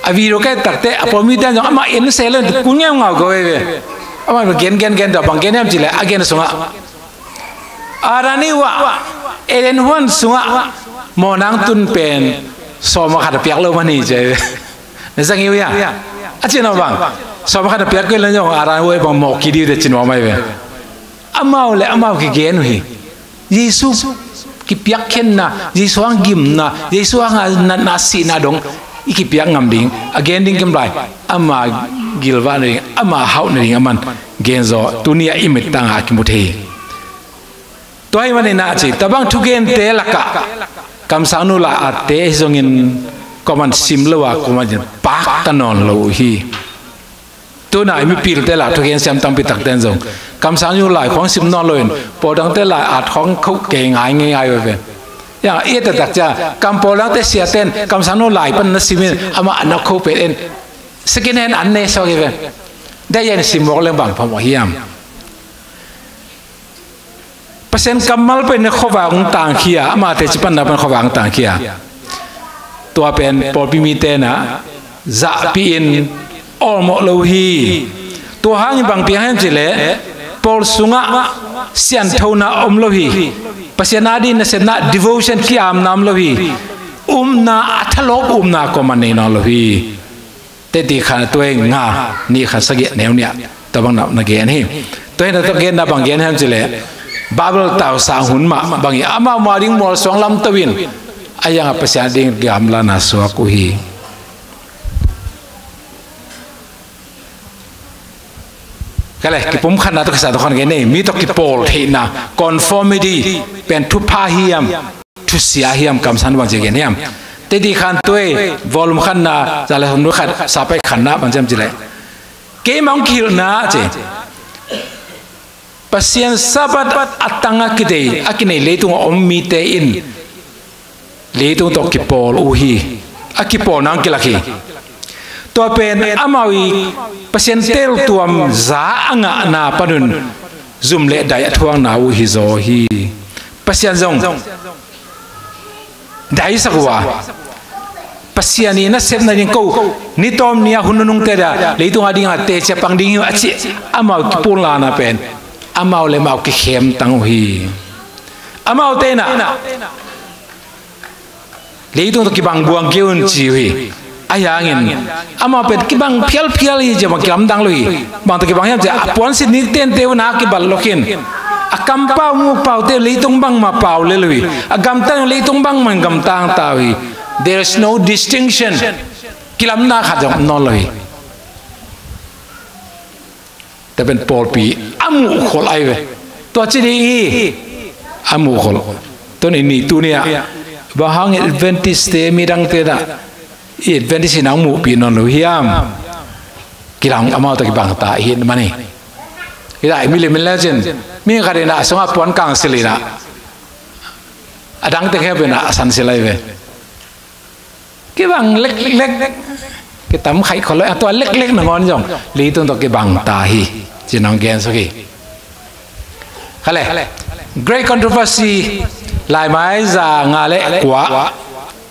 A video kai takte a pawlmi ten zong amah en se lo kun ngeu ngau ko ve ve. Amah gen gen gen tua bang gen hiam ci le a gen sungah, Adam ni uh ah Eden huan sungah mawhnang tun pen sawm khat a piak lo man hi ci ve. Na zang hi uh hia? A ci na bang sawm khat a piak ko le zong Adam uh bang mawh kidi uh te ci nuam ai ve. Amau le amau kigen uh hi. Jesu kipiakkhiatna, Jesu hang gimna, Jesu hang a natna sihna dong i kipiak ngam ding a gen ding kim lai. Ama gilvahna ding, ama hauhna ding a man gen zaw tuni a i mittang a kimu thei hi. Tua hi manin a ci tabang thugente lakah kamsangnu lai atte hi zongin kuaman sim lo a kuaman in pakta nawn lo uh hi. Tuna i mipilte lai thugen siam tampi takten zong kamsangnu lai khuang sim nawn loin pawldangte lai at khuang khoh kei ngai ngei ngai veve. Yang i taktak cia kam pawldangte siaten kamsangnu lai pan na simin amah a na khoh pet en second hand an ne sawk hi ve. Dai yan sim mawk leng bang phamawh hiam? Pasian kammal pen khuavak hong tangkhia, amah teci panna pen khuavak hong tangkhia. Tua pen pawlpi mite na zahpih in awlmawh lo hi. Tua hangin bang piang hiam cileh pawl sungah sianthona om lo hi. Pasian a dih nasepna devotion kiamna om lo hi. Upna a thalawp upna kuaman nei nawn lo hi. Teti khan a tuai nga nih khan sagih neu nih ah tua bang na gen hi. Tua hi na tua genna bang gen hiam cileh Bible tausang hun mah bang hi amau mah ding mual suang lamto in a yangah Pasian ding gamlana suak uh hi. Kale kipum khanna tua kisa tua khan gen nei mi tua kipawl theihna conformity pen thupha hiam? Thusia hiam kamsan bang ci gen hiam? Teti khan tuai volume khanna zale hon khat sapai khanna bang ciam cileh keimah hong kihilhna ci. Pasian Sabbath a tang a kidei a kinei leitung a om mite in leitung tawh kipawl uh hi. A kipawlna hong kilak hi. Tua pen amau i Pasian teltuam za a ngahna panun zum le dai a thuakna uh hi zaw hi. Pasian zong daisak uh a Pasian i nasepna ding ko ni tawm ni a hun nunungte da leitung a ding a teci a pang ding hi a ci amau kipulna pen amau le amau kikhem tang uh hi. Amaute na leitung tawh kibang buang kei un ci uh hi. Ahi hangin amau pen kibang phialphial hi cia bang kilamdang lo hi. Bang tawh kibang hiam cia a puansit ni tente un a kibat lo khin a kampau mupaute leitung bangmah pau le lo hi. A gamtang leitung bangmah gamtang ta uh hi. There is no distinction. Kilamna khat zong nawn lo hi. Tua pen pawlpi a muhkholh ai ve. Tua ci dih hi a muhkholh. Tua ni nih tuni ah bang hang Adventist te midangte dah i Adventist in ang muhpih nawn lo hiam? Kilang amau tawh kibang ta hi mani. Hi dah i milim in lecin mi khat in ah sungah puan kang sil in ah a dangte khep in ah a san sil ai ve. Kibang leklek kitam khaih khol lo a tua leklek nangawn zong leitung tawh kibang ta hi. Ci-in hong gen suk hi. Kha le, Great Controversy, laimai za nga le kua.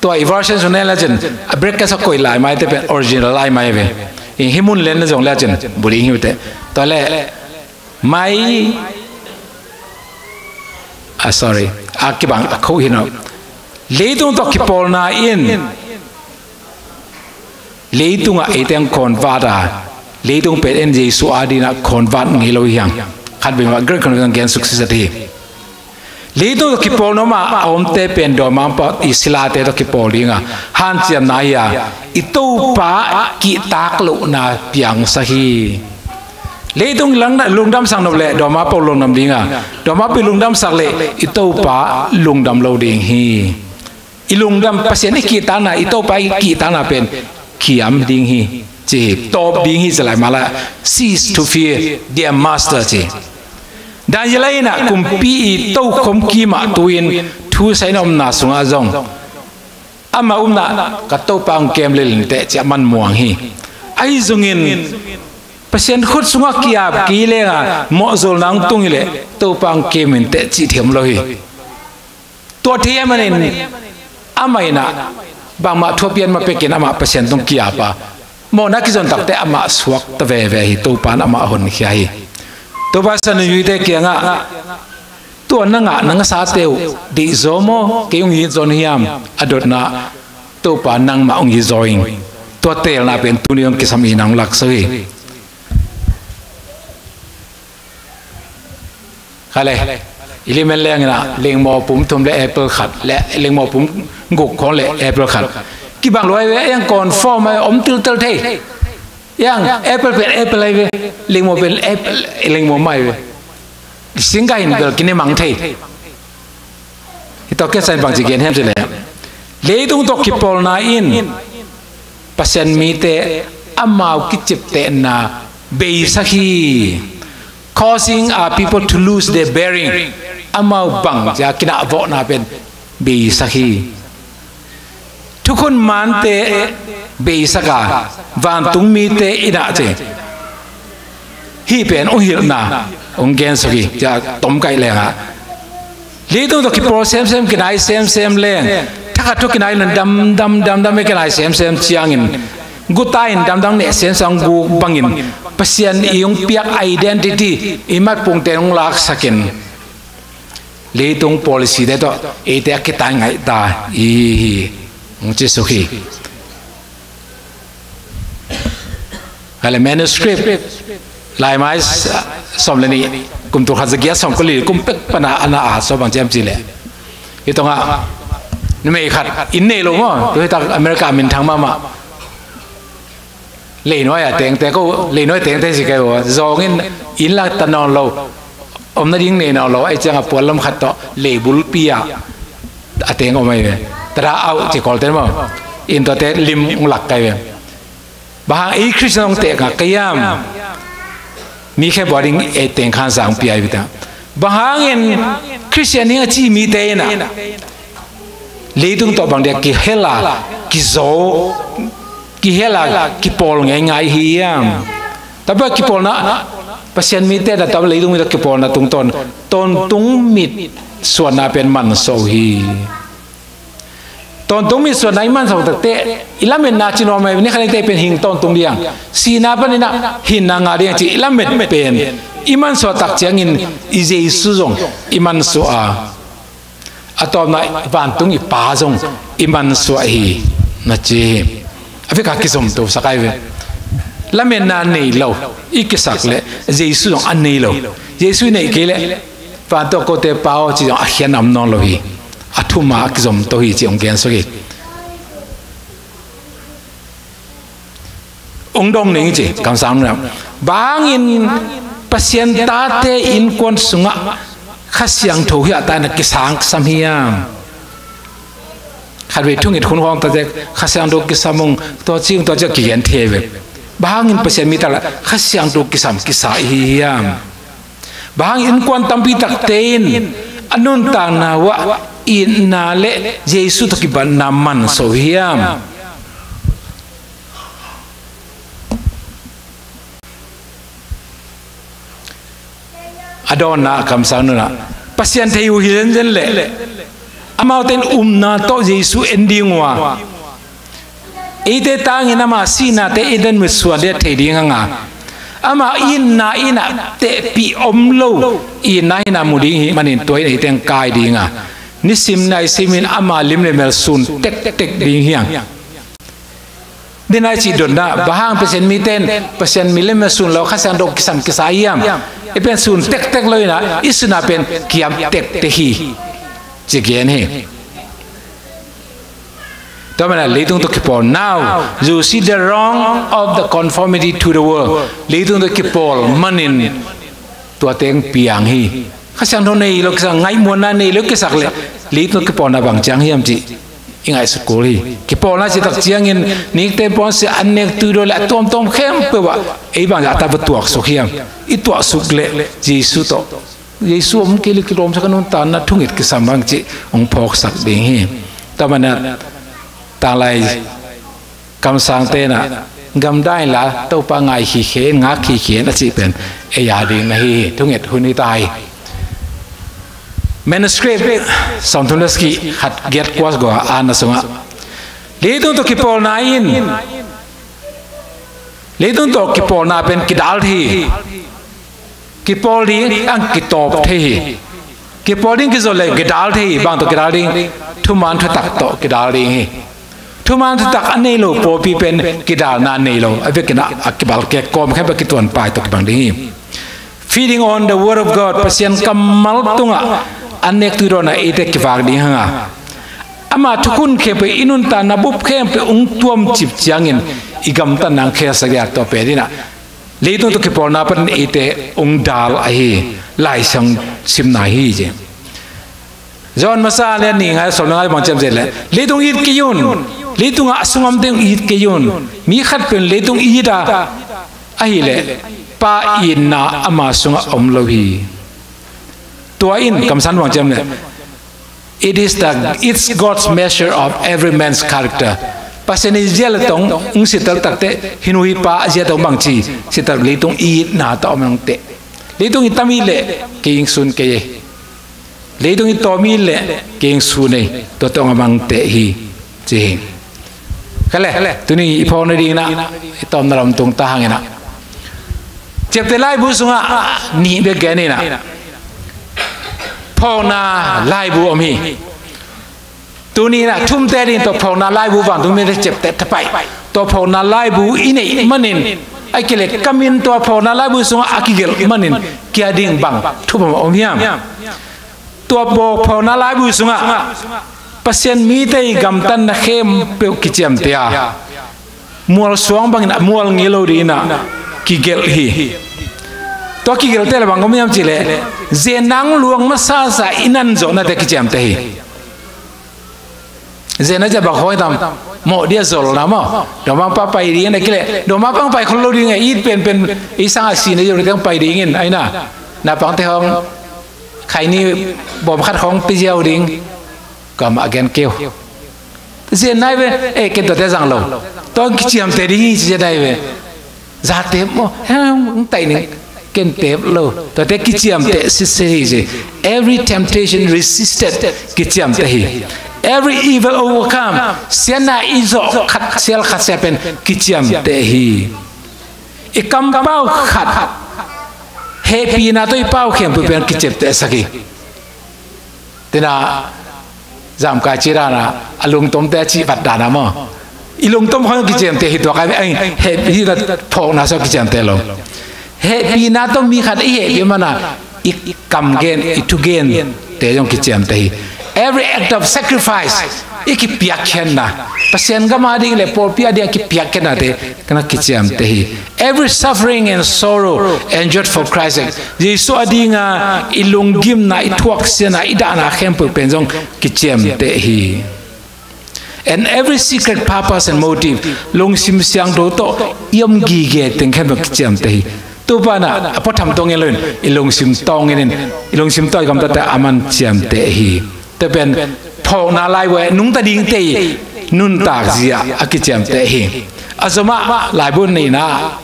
Tua i version sung nen le cin, a bracket sa koih laimaite pen original laimai ve. Ing hi mun len na zong le cin, buri hi ute. Tua le, mai, ah, sorry, a kibang a kho hi no. Leitung tawh kipawlna in leitungah eite ang khawnvat a, leitung pen en Jesu a dinah khawnvat ngei lo hi hang. Khat bimah Greek khon gen suksisa hi. Leitung tawh kipawl nuam a omte pen dawmangpa i silate tawh kipawl dinga hanciamna hi a, i Topa kihtak lohna piangsak hi. Leitung lang lungdamsak nop le dawmangpa lungdam dinga, dawmangpa lungdamsak le i Topa lungdam lo ding hi. I lungdam, Pasian i kihtakna, i Topa i kihtakna pen kiam ding hi, ci hi, tawp ding hi, ci lai mala, cease to fear their master, ci. Daniel in ah kumpi i tokhom kimah tu-in thu saina omna sungah zong ama upna ka Topa hong kem lel inteh ci a man muang hi. Ahi zongin Pasian khut sungah kiap kei lenga mawhzolna hong tung hileh Topa hong kem inteh cih thiam lo hi. Tua thei a manin amah in ah bangmah thu a pian ma pekin amah Pasian tung kiap a, mawhna kizon takte amah suakta veve hi, Topa in amah honkhia hi. Topa san nuite kiangah tua na ngah na ngasate uh deihzaw maw, kei hong it zaw na hiam, a dotna Topa nangmah hong it zaw ing. Tua teelna pen tuni hong kisam i nang lakso hi. Kha le, i limen leng in ah lengmaw pum thum le apple khat le lengmaw pum guk khawng le apple khat. Kibang luai ve, eng confirm ai om tiltel thei. Eng apple pen apple ai ve, lengmaw pen apple, lengmaw mai ve. Singga in bel kine mang thei. Hi tawh kesa in bangci gen hiam cileh, leitung tawh kipawlna in Pasian mite amau kiciptehna beisak hi. Causing a people to lose their bearing. Amau bangcia kinahvawhna pen beisak hi. Thukhun mante beisak a, vantung mite in ah ci. Hih pen hong hilhna hong gensuk hi, cia tomkaih lengah. Leitung tawh kipawl semsem, kinai semsem leng, thakhat thu kinai leng damdam damdam i kinai semsem ciangin, guta in damdang neh semsem hong guk bangin, Pasian i hong piak identity i matpungte hong laksakin, leitung policy te tawh eite a kitai ngaihta i hi hi, hong cisuk hi. Kha le manuscript, laimai sawm le nih, kum tulkhat zagiat sawmkua li kum pek pana ana a sawm bang ciam cileh, hi tongah numei khat inn nei lo maw, tu hi tak America minthang mahmah. Leinuai a tengte ko, leinuai tengte si kai ua, zawngin inn la ta nawn lo, om nading nei nawn lo, ai ciangah puanlam khat tawh leibulpi ah a teng om ai ve. Tada auh ci kawlte maw, inn tuate lim hong lak kai ve. Bang hang ei Khristian hong teh ngak ka hiam? Mi khe bua ding ei teng khan sang pia ai ve ta. Bang hangin Khristian ding a ci mite in ah leitung tawh bang dia kihel a, kizo, kihel a kipawl ngeingai hi hiam? Tabua kipawlna, Pasian mite na tabua leitung mite kipawlna tungtawn tawntung mit suanna pen mansuah uh hi. Tawntung mit suanna i mansuah takte i lametna ci nuam mai ni khanite pen hing tawntung diang, sihna panin ah hinna ngah diang ci i lamet pen i mansuah tak ciangin i Jesu zong i mansuah a, a tawpna vantung i Pa zong i mansuah hi, na ci hi. A veka kizomto sak ai ve. Lametna nei lo i kisak leh Jesu zong a nei lo. Jesu i neih kei leh vantung a kote Pa aw ci zong a khian a om nawn lo hi. A thuma a kizomto hi ci hong gensuk hi. Ong dong ning ci kamsang nungah. Bang hangin Pasian tate innkuan sungah Kha Siangtho hiah ta in a kisang kisam hiam? Khatvei thungit hun hong tate Kha Siangtho kisam ung, tua ci ung, tua ci a kigen thei ve. Bang hangin Pasian mi tak la Kha Siangtho kisam kisa i hi hiam? Bang hangin innkuan tampi takte in a nuntakna uah itna le Jesu tawh kibatna mansuah uh hiam? A dawnna a kamsang nunah Pasian thei uh hi zenzen leh amaute in upna tawh Jesu en ding uh a, eite tangin ama sihnate eite in mitsuan ding a thei ding hang a, ama itna in a tehpih om lo itna hi-in a mu ding ahih manin tua in eite in kai ding a, nisim naisim in ama lim le mel sun tektek ding hi hang. Dena i cih dotna, bang hang Pasian mite in Pasian mi le mel sun lo Kha Siangtho kisam kisa hiam? I pen sun tektek lo in a, i sun a pen kiam tektek hi ci gen hi. Tua manin leitung tawh kipawl, now you see the wrong of the conformity to the world. Leitung tawh kipawl manin tua teng piang hi. Kha Siangtho nei lo kisak, ngaihmuanna nei lo kisak leh leitung kipawlna bang ciang hiam cih i ngaihsut kul hi. Kipawlna cih tak ciangin nikte pawl sia, an nek, tui dawn le a tuamtuam khempeuh ah ei bang a ta va tuaksuk hiam? I tuaksuk leh Jesu tawh, Jesu om kei leh kilawmsak a nuntakna thunget kisam bang cih hong phawksak ding hi. Tua manin tanglai kamsangte in a, gamdai inla Topa ngai khikhe in, ngak khikhe in a cih pen ei a ding na hi hi. Thunget hun hi ta hi. Manuscript sawmthum le sagih, khat, giat, kua, guk, a na sungah, leitung tawh kipawlna in, leitung tawh kipawlna pen kidal thei hi. Kipawl ding a kitawp thei hi. Kipawl ding kizop leh kidal thei hi. Bang tawh kidal ding? Thuman thutak tawh kidal ding hi. Thuman thutak a nei lo pawlpi pen kidalna a nei lo, a vekin a, a kibal kek kawm khempeuh a kituan pai tawh kibang ding hi. Feeding on the word of God, Pasian kammal tungah an nek, tui dawn a eite kivak ding hang a, ama thukhun khempeuh i nuntakna bup khempeuh hong tuamcip ciangin i gamtatna hong khelsak ding a, tua pen in a leitung tawh kipawlna panin eite hong dal ahi. Lai Siangtho simna hi ci. John masa lian nih, ngai sawm le nga bang ciam zel leh, leitung it kei un, leitungah a sung omte hong it kei un. Mi khat pen leitung it a, ahih leh Pa itna ama sungah om lo hi. Tua in kamsan bang ciam leh, it is the, it's God's measure of every man's character. Pasian i zia le tong hong sitel takteh, hih nu hih pa a zia tong bangci sitel, leitung itna tawh om hong teh. Leitung i tam it leh kei hong sun kei ei. Leitung i tawm it leh kei hong sun ei. Tua tawh hong a mang teh hi ci hi. Kha le, tuni i phawk nading in a, i tawmna lam tung ta hang in a, Ciapteh laibu sungah nih bek gen in a, phawkna laibu om hi. Tuni in a thumte ding, tua phawkna laibu, vantung mite ciapteh thapai, tua phawkna laibu i neih manin, a kileh ka min tua phawkna laibu sungah a kigelh manin kia ding bang thupha om hiam? Tua phawkna laibu sungah Pasian mite i gamtatna khempeuh kiciamteh a, mual suang bangin a mual ngei lo ding in a kigelh hi. Tua kigelhte leh bang om hiam cih leh, zen nang luang masasa i nan zawhnate kiciamteh hi. Zen a ciah bang khawng i tam, mawh dia zolna maw. Dawmangpa pai ding in a kileh, dawmangpa pai khol lo ding e, it penpen, i sang a sihna zia ding pai ding in, a ina. Naupangte khawng, khaini bawm khat khawng pia ziau ding, kamah a gen keu. Zen nai ve, e, ken tuate zang lo. Tua kiciamteh ding hi ci zen nai ve. Za tep maw, heng, heng taih ning, ken tep lo. Tuate kiciamteh sitset hi ci. Every temptation resisted, kiciamteh hi. Every evil overcome, siatna i zawh khat sial khat sial pen kiciamteh hi. I kampau khat, hehpihna tawh i pau khempeuh pen kiciamtehsak hi. Tina, zamkai ci dana, a lungtomte a cih vat dana maw. I lungtom khawng kiciamteh hi, tua kai, ai, hehpih na phawkna sung kiciamteh lo. Hehpihna tawh mi khat i hehpih mana, i kam gen, i thugente zong kiciamteh hi. Every act of sacrifice, i kipiakkhiatna, Pasian gam a ding le pawlpi a ding a kipiakkhiatnate, kana kiciamteh hi. Every suffering and sorrow endured for Christ's sake. Jesu a dinga i lunggimna, i thuaksiatna, i dahna khempeuh pen zong kiciamteh hi. And every secret purpose and motive, lungsim siangtho tawh i om gige teng khempeuh kiciamteh hi. Topa in a pawtham tawh ngen loin, i lungsim tawh ngen in, i lungsim tawh i gamtatte a man ciamteh hi. Tua pen phawkna laibu, nungta dingte i nuntak zia a kiciamteh hi. A zomah laibu nihna,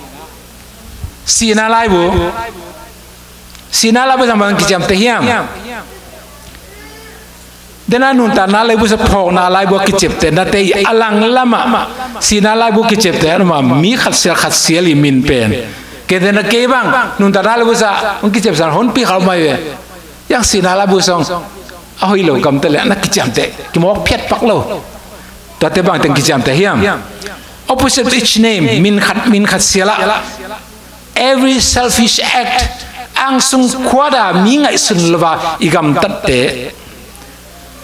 sihna laibu. Sihna laibu sang bang kiciamteh hiam? Dena nuntakna laibu sang phawkna laibu a kiciamtehnate i a langlamah sihna laibu kiciamteh a numa mi khatsial khatsial i min pen. Kei dena kei bang nuntakna laibu sang hong kiciamteh honpi kha mai ve. Yang sihna laibu sang a hoih lo gamta le na kiciamteh kimawk phiat pak lo. Tuate bang teng kiciamteh hiam? Opposite to each name, min khat min khat sialah. Every selfish act, angsung khuata mi ngaihsun lova i gamtatte.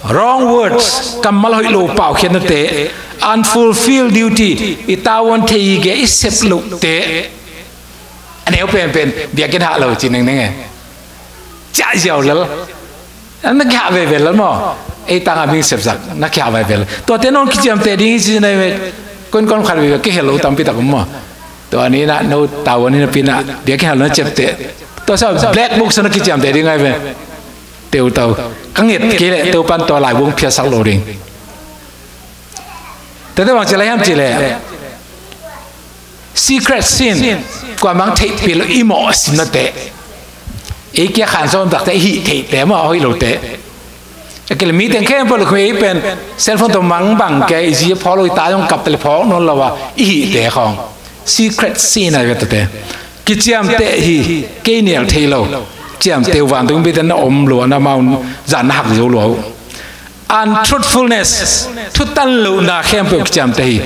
Wrong words, kammal hoih lo paukhiatnate. Unfulfilled duty, i tavuan thei i ge i sep lohte. A neu penpen biakinn hah lo ci nengneng e. Ciah ziau lel. Na kihah veve lel maw? Ei tanga bing sepsak na kihah veve lel. Tuate non kiciamteh ding hi ci nei ve. Konkon khat veve kihel lo tampi tak um maw? Tua ni na no tavuan hi napi na biakinn hah lo na ciamteh. Tua sa black book sa na kiciamteh ding ai ve. Teutau ka nget kei leh teupan tua laibu hong phiatsak lo ding. Tete bang ci lai hiam ci leh secret sin, kuamang theihpih lo i mawh a sinnate. Ei kia khan sawm takte i hih theihte maw a hoih lote. A kile mi teng khempeuh lo khum ei pen cellphone tawh mang bang kia i zi a phawk lo i ta zong kap tale phawk nawn lo a i hihte khawng. Secret sin a vetate kiciamteh hi. Kei nial thei lo. Ciamteh uh vantung bite na om lua na mau zan na hak zo lua uh. Untruthfulness, thutan lohna khempeuh kiciamteh hi.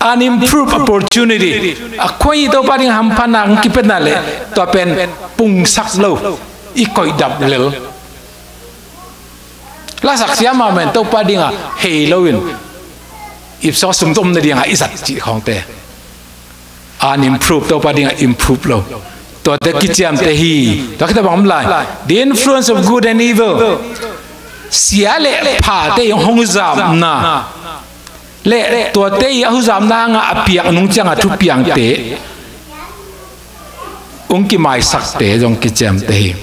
Unimproved opportunity, a khuai Topa ding hamphatna ang kipetna le tua pen pungsak lo i koihdap lel. Lasak siam a men Topa dinga hei loin ipsaw sumtomna dinga i zat cih khawngte. Unimprove Topa dinga improve lo. Tuate kiciamteh hi. Tua khita bang om lai? The influence of good and evil. Sia le phate i hong huzapna le tuate i a huzapna hanga a piak nung cianga thupiangte hong kimaisakte zong kiciamteh hi.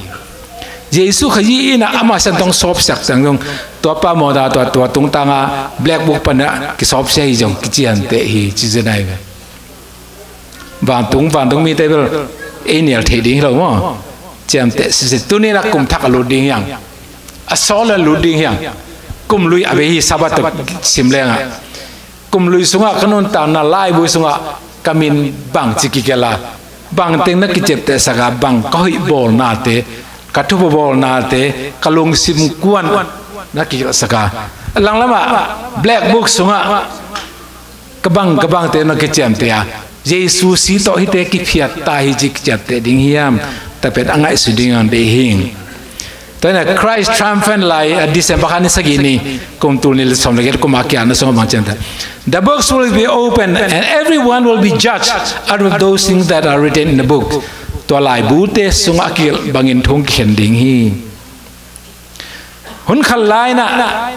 Jesu Khazih ina ama sian tong sawpsiak ciang zong tuapa mawda tua tua tungtanga black book pana kisawpsia hi zong kiciamteh hi ci zenai ve. Vantung vantung mite bel ei nial theih ding hi lo maw? Ciamteh sisi tunin a kum thak a lut ding hiang. A sawl a lut ding hiang. Kum lui a bei hi Sabbath tawh sim lengah. Kum lui sungah ka nuntakna laibu sungah ka min bang ci kigelh a. Bang teng na kiciamtehsak a bang ka hoih bawlnate ka thupha bawlnate ka lungsim kuan na kigelhsak a. Langlamah black book sungah ka bang ka bangte na kiciamteh a Jesu si tawh hite kiphiat ta hi ci kiciamteh ding hiam? Tapet a ngaihsut ding ang dei hing. Tuina Christ triumphant lai a December kha ni sagih ni kum tul ni le sawm le giat kum a kian na sungah bang ciamteh. The books will be open and everyone will be judged out of those things that are written in the book. Tua laibute sungah a kigelh bangin thu kikhen ding hi. Hun khat laina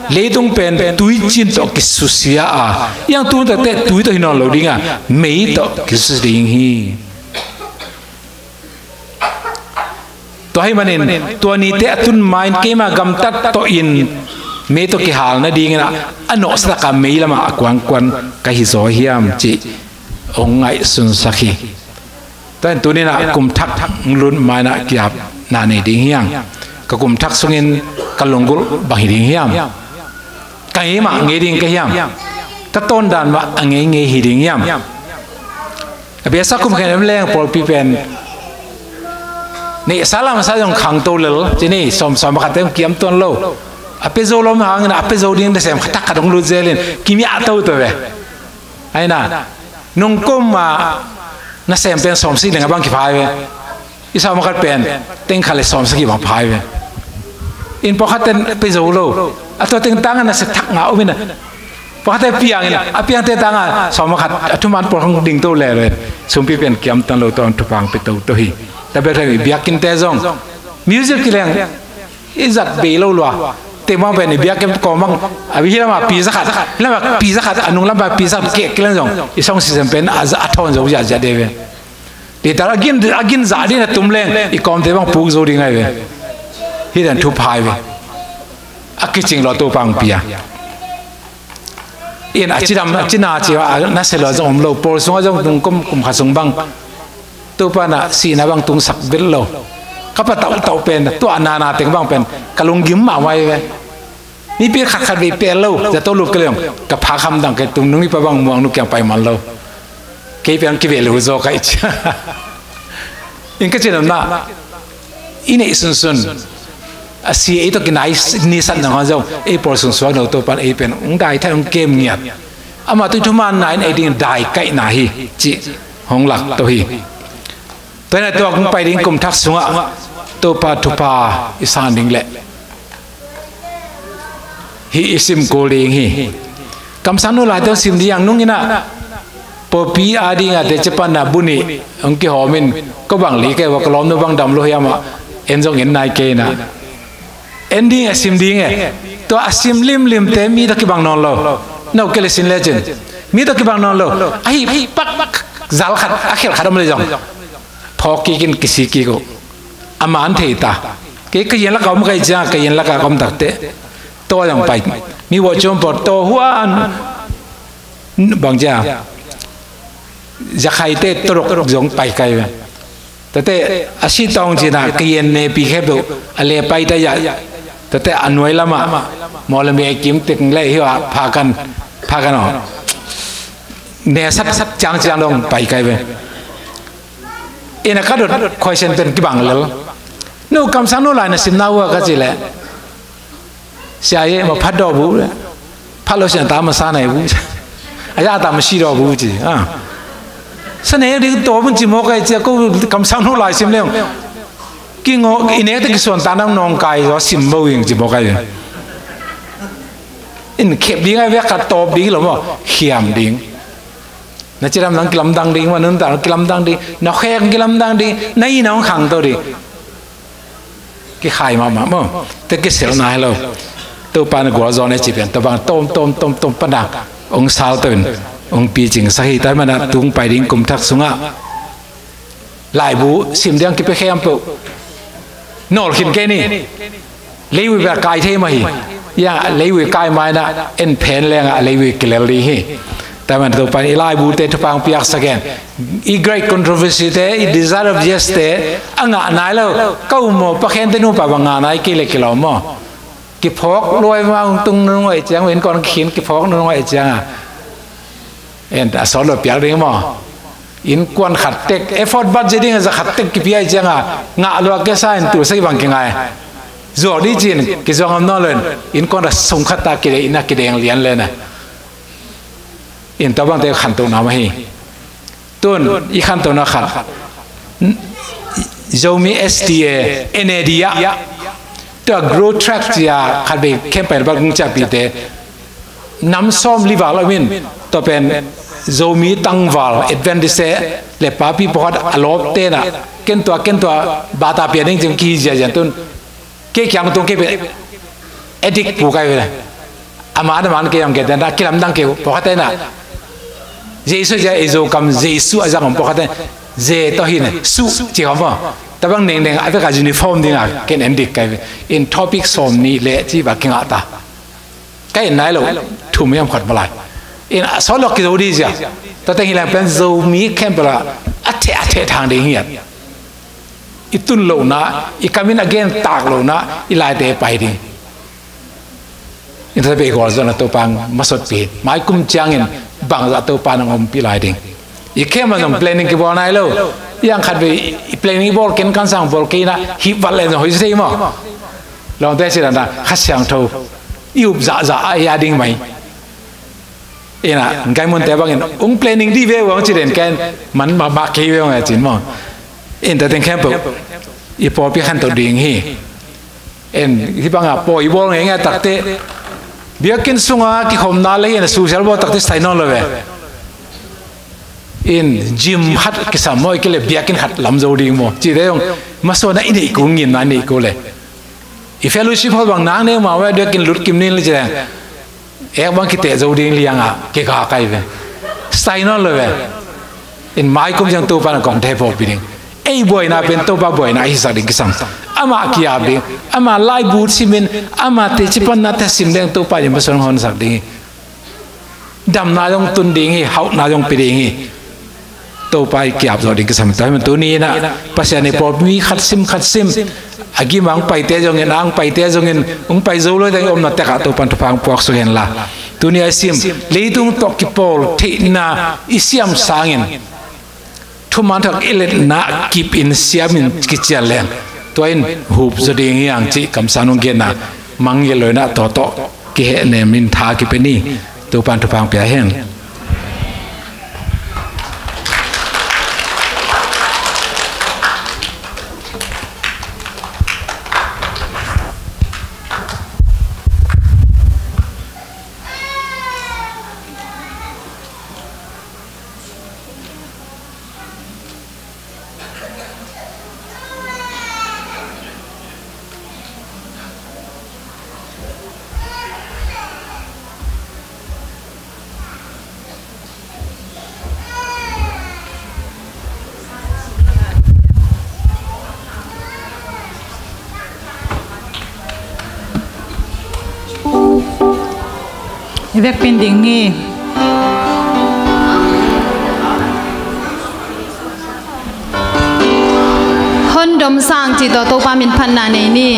leitung pen tuicin tawh kisusia a iang tu takte tui tawh hi nawn lo dinga mei tawh kisusia ding hi. Tua hih manin tua nite a tun main keima gamtat tawh in mei tawh kihal nadingin a nawhsataka mei lamah a kuankuan ka hi zaw hiam cih hong ngaihsunsak hi. Tua in tuninah kum thak lut mainah kiapna nei ding hiam? Ka kum thak sungin ka lunggulh bang hi ding hiam? Ka ngei mah ngei ding ka hiam? Ka tawndan mah a ngei ngei hi ding hiam? A biasa kum khen em leng pawlpi pen neihsa lamsa zong khangto lel ci ni, sawmsawm a khatte hong kiam tuan lo. A pia zo lom hangin a pia zo ding nasem khatak khat hong lut zelin kimiah toto ve. Aina nungkum a nasem pen sawmsik leng a bang kiphai ve. I sawm khat pen teng khat le sawmsik hi bang phai ve. In pawlkhat ten pia zo lo. A tua teng tanga nase thak nga um ina pawlkhat te piang ina a piangte tanga sawm khat a thuman pawl hong ding to le le. Sumpi pen kiam tan lo to an thupang pe to to hi. Ta bek thai biakinn te zong music kileng i zat bei lo lua. Tengmang pen i biakinn kawmang a hi lama pi za khat, hi lama pi za khat, a nung lama pi za khat kek kileng zong i song system pen a za a thawn zo zia zia de ve. Ti tar a gin a gin za din a tum leng i kawmte bang puk zo ding ai ve. Hi dan thu phai ve. A kicing lo to pang pia. In a cidam a cina ci a na se lo zong om lo pawl sung a zong tung kum kum kha sung bang. Tupa na sina bang tung sak bil lo. Ka pa tauhtauh pen, tua a nana teng bang pen ka lunggim mahmah hi ve. Mipi khatkhat vei pel lo, zato lup ka leong, ka phak hamdang ka tum nung i pa bang muang nu kiang pai man lo. Kei pen kiveh lo zaw ka i cia. In ka cin om na, i neih sunsun a si ei tawh kinai ni sat nang hong zong ei pawl sungsuak no Topan ei pen hong dai thai hong kem ngiat. Amah tui thuman na in ei ding dai kaihna hi cih hong lak to hi. Tua hi na tua kong pai ding kum thak sungah Topa thupha i san ding leh hih i sim kul ding hi. Kamsang nu lai tawh sim ding ang nung inah pawpi a ding a teci panna bu nih hong kihawm in ko bang li kei va ka lawm nu bang dam lo hiam ah en zong en nai kei inah. En ding e, sim ding e. Tua a sim limlimte mi tawh kibang nawn lo. No kei le sin lecin mi tawh kibang nawn lo. Ahi pak zal khat a khelh khat om le zong phawk kik in kisi kik uh. A man thei ta. Kei ka yen laka om kai cia, ka yen laka om takte. Taw zong pai. Mi vawh ciom pawh taw huan bang cia. Zakhaite tawrok zong pai kai ve. Tate a si tawng cina ka yen nepi khepeuh a le pai ta ya. Tate a nuai lama maw le me kim tek le hiwa phakan phakan aw. Ne sat sat ciang ciang dong pai kai ve. Ina ka dot question pen kibang lel. Nu kamsang nu lai na sim na ua ka ci le. Sia ye ma phat dawh bu le. Phat lo sia ta ma sa nai bu. A ya ta ma si dawh bu ci. Sa ne ding tawh bun ci mawk ai cia ko kamsang nu lai sim leong. Ki ngawh i nek te ki suan ta nam nawng kai zaw sim bo ing ci mawk ai. In khep ding ai vek ka tawp ding lo maw khiam ding. Na cidam dang kilamdang ding, ma nun ta kilamdang ding, na khek kilamdang ding, na ina hong khang to ding. Kikhai mahmah maw. Te kiselna hi lo. Topa na gualzawn e ci pian, tua bang tawm tawm tawm tawm panak hong sal to in hong picing sa hi. Tua mana tung pai ding kum thak sungah laibu sim diang kipia khempeuh nawl khin kei ni. Leivui bel kai thei mah hi. Ya leivui kai maina en phen lenga leivui kilel ding hi. Tua mana Topa in i laibute thupha hong piaksak hen. I great controversy te, i desire of yes te a ngah nai lo. Ka um maw, Pakhente nupa bang ngah nai kei le kilawm maw. Kiphawk luai ma hong tung nunung ai ciang, innkuan khin kiphawk nunung ai cianga en a sawt lo piak ding maw. Innkuan khat tek effort budget ding a za khat tek kipia ai cianga ngah lua kesa in tul sa i bang kingai. Zuak dih cin kizuang om nawn lo in innkuan a sung khat ta kidei ina kideng lian lena. In tua bangte khantohna mah hi. Tun i khantohna khat Zomi S T A N A D ah tua grow track cia khat bei khempeuh bak nung ciapite nam sawm li val om in tua pen Zomi tangval Adventist te le papi pawkhat a lawp tena ken tua ken tua bata pia ding cim kihi ziazian tun. Kei kiang tung kei pe edik pu kai ve. Ama na man kei ang kei tena kilamdang kei pawkhat tena. Jesu ja e zo kam Jesu a zang om pawkhat tena. Je to hi ne su ci hom maw. Tabang neng neng a veka uniform dinga ken en dik kai ve. In topic sawm ni le ci ba kingah ta. Kai nai lo thum hiam khat malai. In a sawt lok kizo di zia. Tua teng hi lang pen Zomi khempeuh la a theh a theh thang ding hi at. I tun lohna, i kamin a gen tak lohna i laite pai ding. In tate bei gol zona Topa masot pi maikum ciangin bangzah Topa nang om pi lai ding. I khem a zong planning kibawl nai lo. Yang khat vei i planning i bawl ken kan sang bawl keina hip vat le zong hoi si thei maw. Lawngte si dan ta kha siangtho i up zahzah a ia ding mai. Ina gaimunte bangin ung planning di ve uang ci den ken man mahmah kei ve uang a cin maw. In tate khempeuh i pawlpi khanto ding hi. En hi banga pawi bawl ngei ngei takte biakin sunga kikhomna le hi na social bawl takte sai nawn lo ve. In gym khat kisam maw i kile biakin khat lam zo ding maw ci te zong masuana i neih kul ngimna i neih kul le. I fellowship hol bang nang neu ma ve biakin lut kim nin le ci te. Ek bang kiteh zo ding lianga kika kai ve. Stai nawn lo ve. In maikum ciang Topa na kong thei pawlpi ding. Ei buaina pen Topa buaina ahi sak ding kisam. Ama kiap ding. Ama laibu simin ama teci panna te sim deng Topa in masang hon sak ding hi. Damna zong tun ding hi, hauhna zong pi ding hi. Topa i kiap zawh ding kisam in tua hi man. Tuni in ah Pasian i pawlpi khat sim khat sim a gim a hong paite zongin, a hong paite zongin, hong pai zo lo ding i omna tekah Topan thupha hong puak suk hen la. Tuni a i sim leitung tawh kipawl theihna i siam sangin thuman thak i letna kip in siam in kician leng tua in hup zaw ding hi hang cih kamsan hong genna mangngilh lo in ah tua tawh kihehnem in tha kipia ni. Topan thupha hong pia hen. I vekpi in ding hi. Hondom sang cih tawh Topa min phatna nei ni.